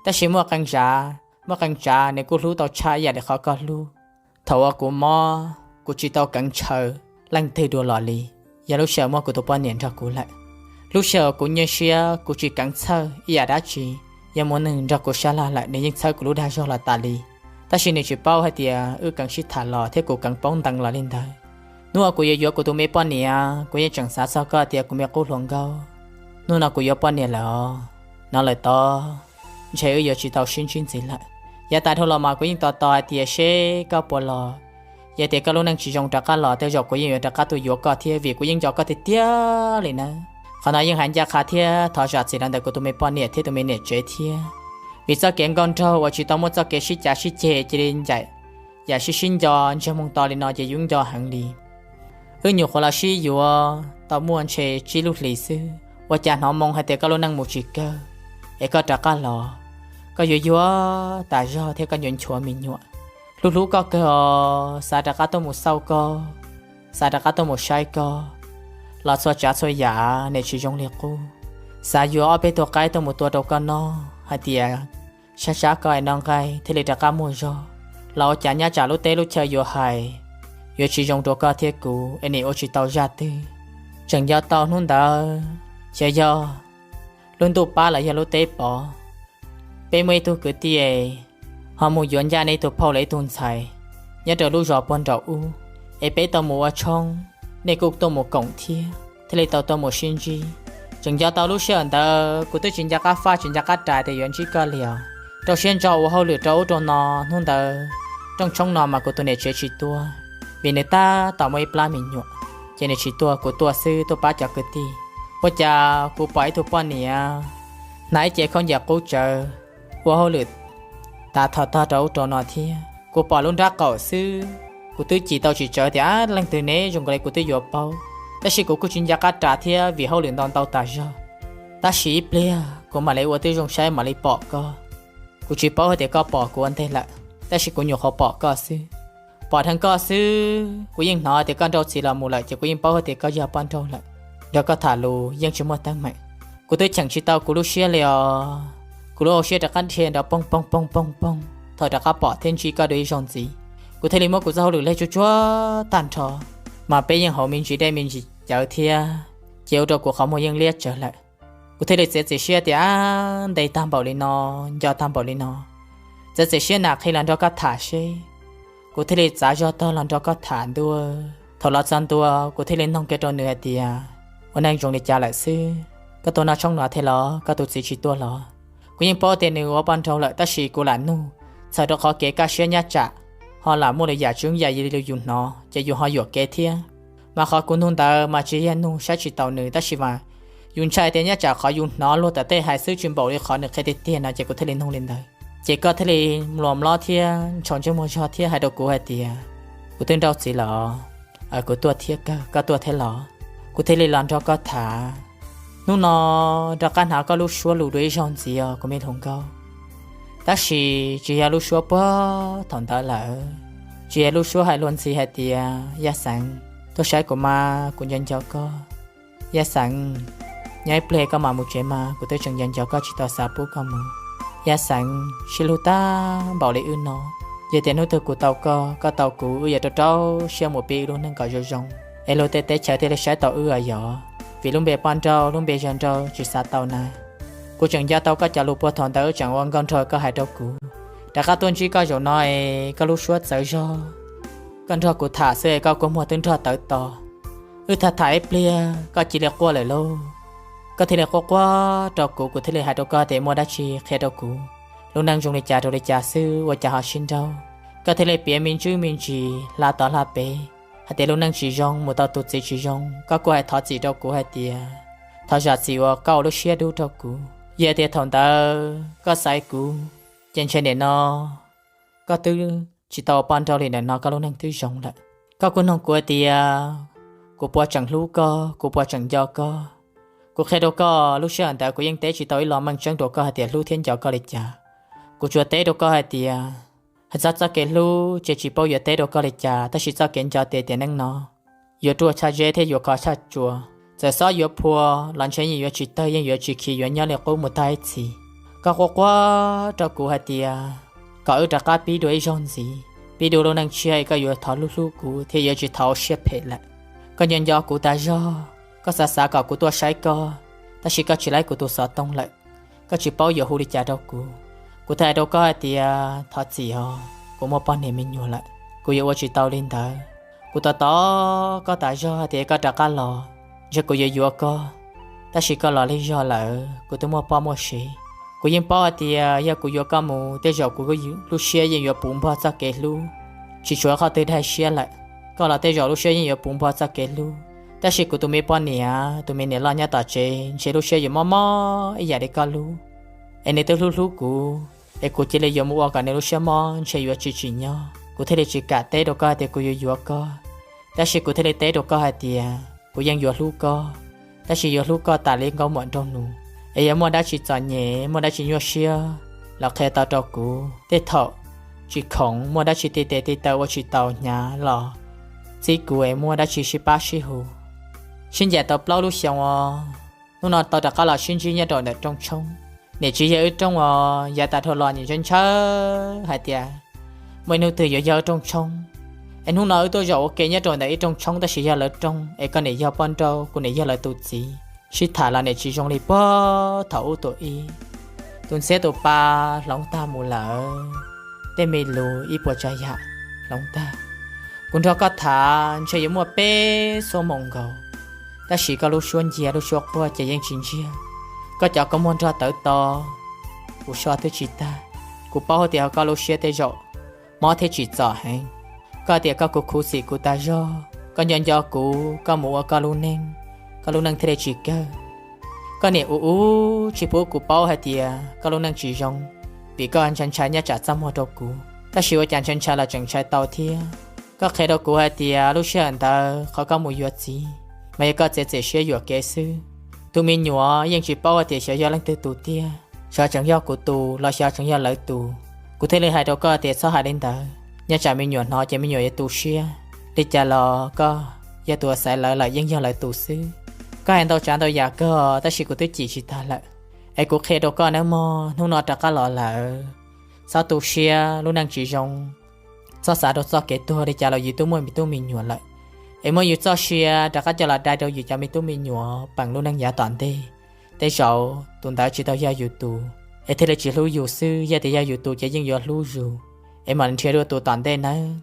tab sis muaj qee tsav, muaj qee tsav nws kuj hlub tau tshaj ib yam li qhov koj hlub. Thaum uas kuv mob, kuv tsis tau keev ntshaw leej twg dua los li, yog lub sij hawm muaj kuv tus poj niam nrog kuv lawm. Lub sij hawm kuv nyuaj siab kuv tsis keev txhawj ib yam dab tsi, yog muaj neeg nrog kuv sab laj lawm nws yeej txhawb kuv lub dag zog los tas li. Tab sis nws tsis paub hais tias wb keev sib tham los thiab kuv keev paub ntees los li ntawd. Hnub uas kuv yuav yuav kuv tus me poj niam, kuv yeej tseem xav txog koj tias kuv me qub hluas nkauj, hnub no kuv yuav poj niam lawm os. No lawm tod, ntshe wb yuav tsis tau sib ntsib ntxiv lawm. Yav tas dhau los mas kuv yeej tos tos hais tias seb koj puas los. Yog tias koj lub neej tsis zoo rov qab los, tej zaum kuv yeej yuav rov qab tuaj yuav koj thiab, vim kuv yeej nco koj tiag tiag li nawb. Qhov no yeej hais ncaj qha thiab thov zam txim los ntawm kuv tus me poj niam thiab tus me niam tsev thiab, vim txoj kev nkauj nraug uas tsis tau muaj txoj kev sib cav sib ceg cia li ncaim yam sib sib nco ntsiag moo to li no ces yeej nco heev li. Wb nyuam qhuav los sib yuav tau muaj ntshe tsib lub hlis xwb, Ua cas hnov moo hais tias koj lub neej mus tsis kawg, es koj rov qab los, koj yuav yuav tas zog thiab koj yuav nchuav me nyuam. Hlub hlub koj kawg os, xav rov qab tuaj mus xauj koj, xav rov qab tuaj mus saib koj, los txhua tsav txhua yam nim tsis zoo li qub. Xav yuav ob peb tug qaib tuaj mus tua rau koj noj hais tias sab sab koj es noj nqaij thiaj li rov qab muaj zog. Los ua cas nyab tsam lub teb lub chaw yuav hais, yuav tsis zoo rau koj thiab kuv es nim ua tsis tau zaj twg. Tseem nco tau hnub ntawd, xyov yog lub ntuj pab los yog lub teb pov, peb muaj ib tug kwv tij ho mus yuav ncaj nej ib tug phauj los ib tug ntxhais nyob rau lub zos puag nraum ub, es peb tau mus ua tshoob, nej kuj tuaj mus koom thiab thiaj li tau tuaj mus sib ntsib. Tseem nco tau lub sij hawm ntawd kuv twb tsis nco qab faj tsis nco qab ras tias yuav ntsib koj li os. Rau siab ntso ua hauj lwm rau ub rau no, hnub ntawd rooj tshoob no mas kuv tus niam tsev tsis tuaj, vim nws tab tom muaj ib plab me nyuam, ces nws tsis tuaj, kuv tuaj xwb tuaj pab cov kwv tij. Ua cas kuv pom ib tug poj niam hnav ib ce khaub ncaws qub tsawv ua hauj lwm tav tho tog rau ub rau no thiab. Kuv pom lub nrab qaum xwb, kuv twb cim tau tsis tsawv tias leej twg ne, zoo nkaus li kuv twb yuav paub, tab sis kuv kuj tsis nco qab ras thiab vim hauj lwm ntau ntau tas zog. Tab sis ib pliag kuv mam li ua tib zoo saib mam li pom koj. Kuv tsis paub hais tias koj pom kuv ua ntej lawm, tab sis kuv nyuam qhuav pom koj xwb. Pom dheev koj xwb kuv yeej hnov tias koj nrauj txiv los mus lawm ces kuv yeej paub hais tias koj yog poj nrauj lawm. Nrog koj tham lus yeej tsis muaj teeb meem. Kuv twb cheem tsis tau kuv lub siab li os. Kuv lub hauv siab rov qab dhia nrov poog poog poog poog poog thaum rov qab pom thiab ntsib koj dua ib zaug ntxiv. Kuv thiaj li muab kuv txoj hauj lwm leg tsuag tsuag tag nrho, mas peb yeej hauv me ntsis dej me ntsis cawv thiab, ces ua rau kuv qhov muag yeej liab tsawv lawm. Kuv thiaj li txiav txim siab tias ntes tag npaum li no, nco tag npaum li no, txiav txim siab nam qhi los nrog koj tham seb. Kuv thiaj li txav zog tog los nrog koj tham ntua. Thaum los txog ntua kuv thiaj li noog kiag rau nws hais tias, ua neej zoo li cas lawm xwb, koj tuaj noj tshoob no thiab los koj tus txiv tsis tuaj los? Kuv yeej paub tias nws ua poj nrauj lawm tab sis kuv lam nug, txhawm rau qhov kev kaj siab nyab tsam ho lam muaj lwm yam tsis zoo yam li yus hnov ces yus ho yuam kev thiab. Mas qhov kuv nug ntawd mas tsis yog nug saib tsis taus nws tab sis mas yus ntshai tias nyab tsam qhov yus hnov luag tom tej hais xwb tsis npaum li qhov nws qhia tiag tiag no ces kuv thiaj li nug li ntawd. Ces koj thiaj li mluas mlob thiab ntshaus ntsej muag zog thiab hais rau kuv hais tias, kuv twb nrauj txiv los, kuv tuaj thiab kawg, koj tuaj thiab los? Kuv thiaj li los nrog koj tham. Hnub no rov qab hnov koj lub suab lus dua ib zaug ntxiv os kuv me hluas nkauj. Tab sis tsis yog lub suab puag thaum ntawd lawm, tsis yog lub suab hais luag ntxhi hais tias, Yaj Xeev, tuaj saib kuv mas kuv nco nco koj. Yaj Xeev, nyob ib pliag koj mam mus tsev mas kuv twb tseem nco nco koj tsis tau xav pub koj mus. Yaj Xeev, sib hlub tag npaum li wb no, yog tias hnub twg kuv tau koj, koj tau kuv, wb yuav rau rau siab mus pib wb lub neej kom zoo zoo, es luag tej teb chaws thiaj li saib tau wb os yog. Vim lub npe poj nrauj, lub npe yawg nrauj tsis xav tau na. Kuv tseem nco tau koj cov lus puag thaum ntawd, wb tseem ua nkauj nraug koj hais rau kuv. Rov qab tuaj ntsib koj zaum no es koj lub suab txawv zog, koj nrog kuv tham xwb es koj kua muag twb nrog tawv to. Wb tham tham ib pliag koj cia li quaj lawm lauj. Koj thiaj li quaj quaj rau kuv, kuv thiaj li hais rau koj tias muaj dab tsi qhia rau kuv, lub neej zoo li cas rau li cas xwb ua cas ho sib nrauj. Koj thiaj li piav me ntsis me ntsis hla tod hla pem hais tias lub neej tsis zoo, mus tau tus txiv tsis zoo. Koj kuj hais thov txim rau kuv hais tias thov zam txim uas koj ua lub siab dub rau kuv. Yog tias thaum ntawd koj xaiv kuv, ces ntshe nim no koj twb tsis tau ua poj nrauj li, nim no koj lub neej twb zoo lawm. Koj kuj nug kuv hais tias kuv puas tseem hlub koj, kuv puas tseem nco koj. Kuv qhia rau koj, lub sij hawm ntawd kuv yeej teb tsis tau ib lo meej tseeb rau koj hais tias hlub thiab nco koj li cas. Kuv tsuas teb rau koj hais tias, hais txog txoj kev hlub ces tsis paub yuav teb rau koj li cas, tab sis txoj kev nco tias tiam neej no yuav ruaj tshaj zeb thiab yuav khov tshaj tsua. Txawm xob yuav phua los ntshe yeej yuav tsis tawg, yeej yuav tsis khi, yuav nyob li qub mus tag ib txhis. Koj quaj quaj rau kuv hais tias kom wb rov qab pib dua ib zaug ntxiv, pib dua lub neej tshiab es koj yuav thov hlub hlub kuv thiab yuav tsis thov ua siab phem lawm. Koj nco nco kuv tas zog, koj xav xav kom kuv tuaj saib koj, tab sis koj tsis laib kuv tus xov tooj lawm, koj tsis paub yuav hu li cas rau kuv. Kuv thiaj hais rau koj hais tias thov txim os, kuv muaj poj niam me nyuam lawm, kuv yuav ua tsis tau li ntawd. Kuv tos tos koj tas zog hais tias koj rov qab los, ntshe kuv yuav yuav koj, tab sis koj los lig zog lawm, kuv twb muaj poj muaj sev. Kuv yeej paub hais tias yog kuv yuav koj mus tej zaum kuv lub siab yeej yuav puv npog txoj kev hlub, tsis tshuav qhov twg daig siab lawm. Koj los tej zaum lub siab yeej yuav puv npog txoj kev hlub, tab sis kuv tus me poj niam, tus me niam loj nyob tom tsev ntshe lub siab yuav mob mob ib yam li koj lub, es nws twb hlub hlub kuv, es kuv cia li yuav mus ua kom nws lub siab mob ntshe yuav tsis tsim nyog. Kuv thiaj li tsis kam teb rau koj hais tias kuv yuav yuav koj, tab sis kuv thiaj li teb rau koj hais tias kuv yeej yuav hlub koj, tab sis yuav hlub koj tas li nkauj muam nraug nus. Es yog muaj dab tsi txom nyem, muaj dab tsi nyuaj siab los qhia tau rau kuv. Tej thaum tsis khoom, muaj dab tsi ti tes ti taw ua tsis tau hnyav los txib kuv es muaj dab tsi sib pab sib hu. Sib ncaim tau plaub lub xyoo os, hnub no tau rov qab los sib ntsib nyob rau ntawm rooj tshoob. Niam txiv yawg wb rooj os, yav tas dhau los nws ntshaw ntshaw hais tias muaj ib hnub twg yuav yog wb rooj tshoob. Es hnub no wb tuaj zaum ua ke nyob rau ntawm ib rooj tshoob tab sis yog lawv rooj, es koj niam yog poj nrauj, kuv niam yog lawv tus txiv. Sib tham los niam tsis zoo li puag thaum ub tuam ib. Tus ntxhiab tus pa hloov tag mus lawm, tej me lus ib puas tsav yam hloov tag. Kuv nrog koj tham ntshe yuav muaj peb xuab moos nkaus, tab sis koj lub suab ncia lub suab quaj ces yeej tsis ntsiag. Koj cov kua muag nrog tawv to, kuv so twb tsis tag. Kuv paub hais tias koj lub siab tej zaum mob thiab tsim txom heev. Koj tias koj kuv khuv xim kuv tas zog, koj nco nco kuv, koj mus ua koj lub neej, koj lub neej thiaj li tsis kawg. Koj niam ua ub tsis pub kuv paub hais tias koj lub neej tsis zoo, vim koj ntshai ntshai nyob tsam txaj muag rau kuv. Tab sis ua cas ntshai ntshai los tseem ntshai tau thiab. Koj qhia rau kuv hais tias lub sij hawm ntawd qhov koj mus yuav txiv, mas yog koj txiav txim siab yuam kev xwb. Tus me nyuam yeej tsis paub hais tias xyov yog leej twg tus tiag, xyov tseem yog kuv tus los xyov tseem yog lawv tus. Kuv thiaj li hais rau koj tias txhob hais li ntawd, nyob tsam me nyuam hnov ces me nyuam yuav tu siab. Li cas los koj yog tus uas xaiv lawv lawm, yeej yog lawv tus xwb. Koj hais ntau tsav ntau yam kawg tab sis kuv twb cim tsis tag lawm. Es kuv qhia rau koj nawb mog, hnub no rov qab los lawm, txhob tu siab, lub neej tsis zoo. Txhob xav rau txoj kev tuag, li cas los yus twb muaj me tub me nyuam lawm. Es muab yus txoj sia rov qab coj los dai rau yus cov me tub me nyuam peem lub neej yav tom ntej. Tej zaum tus ntawd tsis tau yog yus tus, es thiaj li tsis hlub yus xwb, yog tias yog yus tus ces yeej yuav hlub yus, es mam li nrhiav dua tus tom ntej nawb.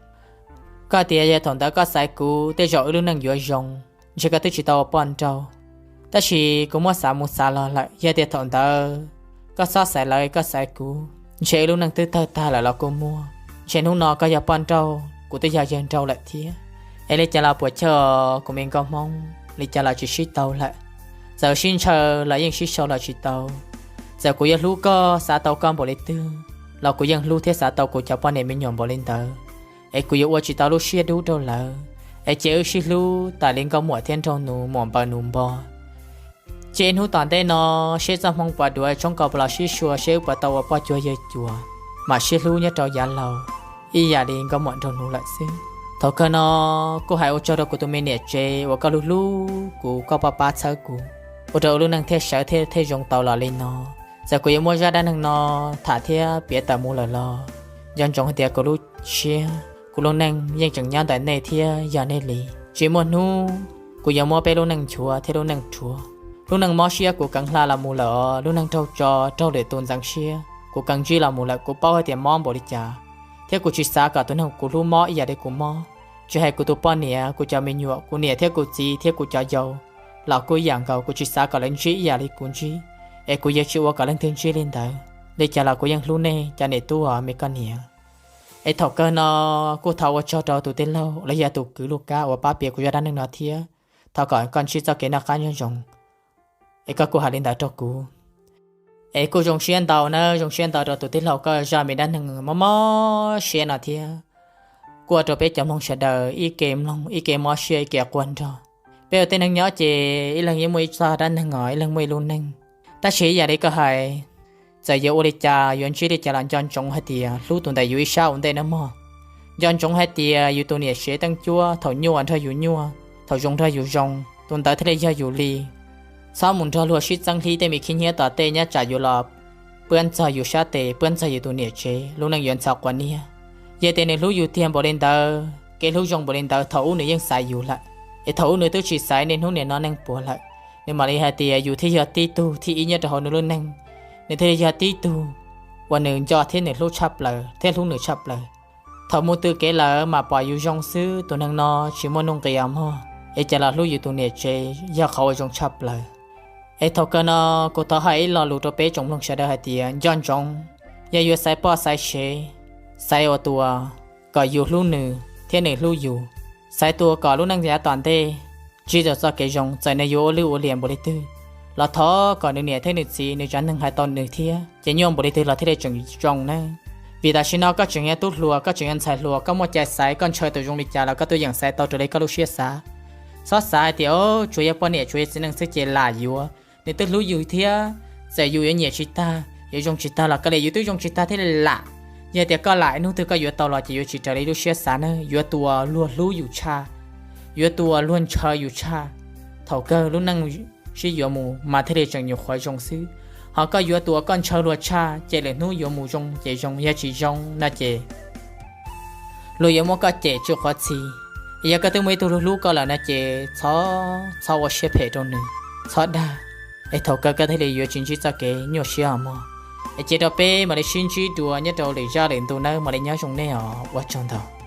Koj tias yog thaum ntawd koj xaiv kuv tej zaum wb lub neej yuav zoo, ntshe koj twb tsis tau ua poj nrauj. Tab sis kuv muab xav mus xav los lawm, yog tias thaum ntawd koj txhob xaiv lawv, koj xaiv kuv, ntshe wb lub neej twb tawg tag lawm los kuj muaj. Ntshe hnub no koj yog poj nrauj, kuv twb yog yawg nrauj lawm thiab. Es li cas los puas chawj, kuv me nkauj Hmoob, li cas los tsis sib tau lawm. Txawm sib ntshaw los yeej sib sau los tsis tau. Txawm kuv yuav hlub koj, xav tau koj npaum li twg, los kuv yeej hlub thiab xav tau kuv cov poj niam me nyuam npaum li ntawd. Es kuv yuav ua tsis tau lub siab dub rau lawv. Es cia wb sib hlub tas li nkauj muam thiab nraug nus, muam npaws nus npo. Cia ib hnub tom ntej no, seb txoj hmoo puas duav, tshoob kos puas los sib sua, seb wb puas tau ua poj cuag yawg cuas, mam sib hlub nyob rau yav laus ib yam li nkauj muam nraug nus lawm xwb. Thaum kawg no kuj hais ua tsaug rau kuv tus me niam tsev uas koj hlub hlub kuv, koj pab pab txhawb kuv, ua rau wb lub neej thiaj sawv thiaj thiaj zoo tau los li no. Txawm kuv yuav muab zaj dab neeg no tham thiab piav tawm mus lawm los nco ntsoov hais tias kuv lub siab, kuv lub neej yeej tseem nyob ntawm nej thiab yog nej li. Tsis muaj hnub kuv yuav muab peb lub neej nchuav thiab lub neej rhuav. Lub neej mob siab kuv keev hla los mus lawm os, lub neej raug tso raug lwm tus ntxeev siab kuv keev ntsib los mus lawm. Kuv paub hais tias mob npaum li cas, thiab kuv tsis xav kom tus neeg kuv hlub mob ib yam li kuv mob. Tsis hais kuv tus poj niam, kuv cov me nyuam, kuv niam thiab kuv txiv thiab kuv cov yau los kuj ib yam nkaus, kuv tsis xav kom lawv ntsib ib yam li kuv ntsib. Es kuv yuav tsis ua kom leej twg ntsib li ntawd. Li cas los kuv yeej hlub nej cov niam tub os me koj niam. Es thaum kawg no kuj thov ua tsaug rau tus tij laug los yog tus kwv Lub Kab uas pab piav kuv zaj dab neeg no thiab. Thov kom koj ntsib txoj kev noj qab nyob zoo, es koj kuj hais li ntawd rau kuv. Es kuj zoo siab ntau na, zoo siab ntau rau tus tij laug koj zaj me dab neeg mob mob siab no thiab. Kuj ua rau peb cov mloog sawv daws ib ke mloog ib ke mob siab ib ke quaj nrog. Peb ua tej neeg nyob ces ib leeg yeej muaj ib txoj dab neeg os, ib leeg muaj ib lub neej. Tab sis ib yam li koj hais, txawm yuav ua li cas yuav ntsib li cas los nco ntsoov hais tias hlub tus ntawm yus ib sab ua ntej nawb mog. Nco ntsoov hais tias yus tus niam tsev teej cuab, thaum nyuaj nrog yus nyuaj, thaum zoo nrog yus zoo, tus ntawd thiaj li yog yus li. Txhob mus nrog luag sib txeeb hlib tej me khib nyiab tom tej, nyob tsam yus los puab ntxog yus sab tes, puab ntxog yus tus niam tsev, lub neej yuav ntxhov quav niab. Yog tias nws hlub yus tiag npaum li ntawd, kev hlub zoo npaum li ntawd, thaum ub nws yeej xaiv yus lawm. Es thaum ub nws twb tsis xaiv, niaj hnub nim no neeg puas lawm, nws mam li hais tias yus thiaj yog tib tug thib ib nyob rau hauv nws lub neej, nws thiaj li yog tib tug uas nws nco thiab nws hlub tshaj plaws thiab hlub nws tshaj plaws. Thaum mus tw kev lawm mas pom yus zoo xwb, tus neeg no tsis muaj nuj nqis os mog. Es cas los hlub yus tus niam tsev yog qhov uas zoo tshaj plaws. Es thaum kawg no kuv thov hais ib lo lus rau peb tsoom mloog sawv daws hais tias nco ntsoov, yog yuav xaiv poj xaiv sev, xaiv ua tus uas kom yus hlub nws thiab nws hlub yus, xaiv tus uas kom lub neej yav tom ntej ntsib tau txoj kev zoo, txawm nws yuav ua lwj ua liam npaum li twg los thov kom nws niam thiab nws txiv nws tsev neeg hais tau nws thiab, ces nyuaj npaum li twg los thiaj li tseem zoo nawb. Vim tam sim no koj tseem yog tub hluas, koj tseem yog ntxhais hluas, koj muaj cai xaiv, koj ntshaw tus zoo li cas los koj twb yeem xaiv tau raws li koj lub siab xav. Txhob xav hais tias tsuas yog poj niam tsuas yog txiv neej xwb ces lam yuav, nws twb hlub yus thiab. Txawm yus yuav nyiam tsis tag yuav zoo tsis tag los kawg li, yus twb zoo tsis tag thiaj li lam. Yog tias koj lam ib hnub twg koj yuav tau los ces yuav tsis raws li lub siab xav na, yuav tus uas luag hlub yus tshaj, yuav tus uas luag ntshaw yus tshaj. Thaum kawg lub neej sib yuav mus mas thiaj li tseem nyuam qhuav zoo xwb. Ho koj yuav tus uas koj ntshaw luag tshaj ces lwm hnub yuav mus zoo ces zoo, yog tsis zoo no ces luag yuav muab koj cem tsuj qhuav txhij. Yog koj twb muaj ib tug hlub hlub koj lawm no ces txhob, txhob ua siab phem rau nws, txhob dag, es thaum kawg koj thiaj li yuav tsis ntsib txoj kev nyuaj siab os mog. Es cia rau peb mam li sib ntsib dua nyob rau lwm zaj lwm ntu nawb, mam li nyob zoo nej os, ua tsaug ntau.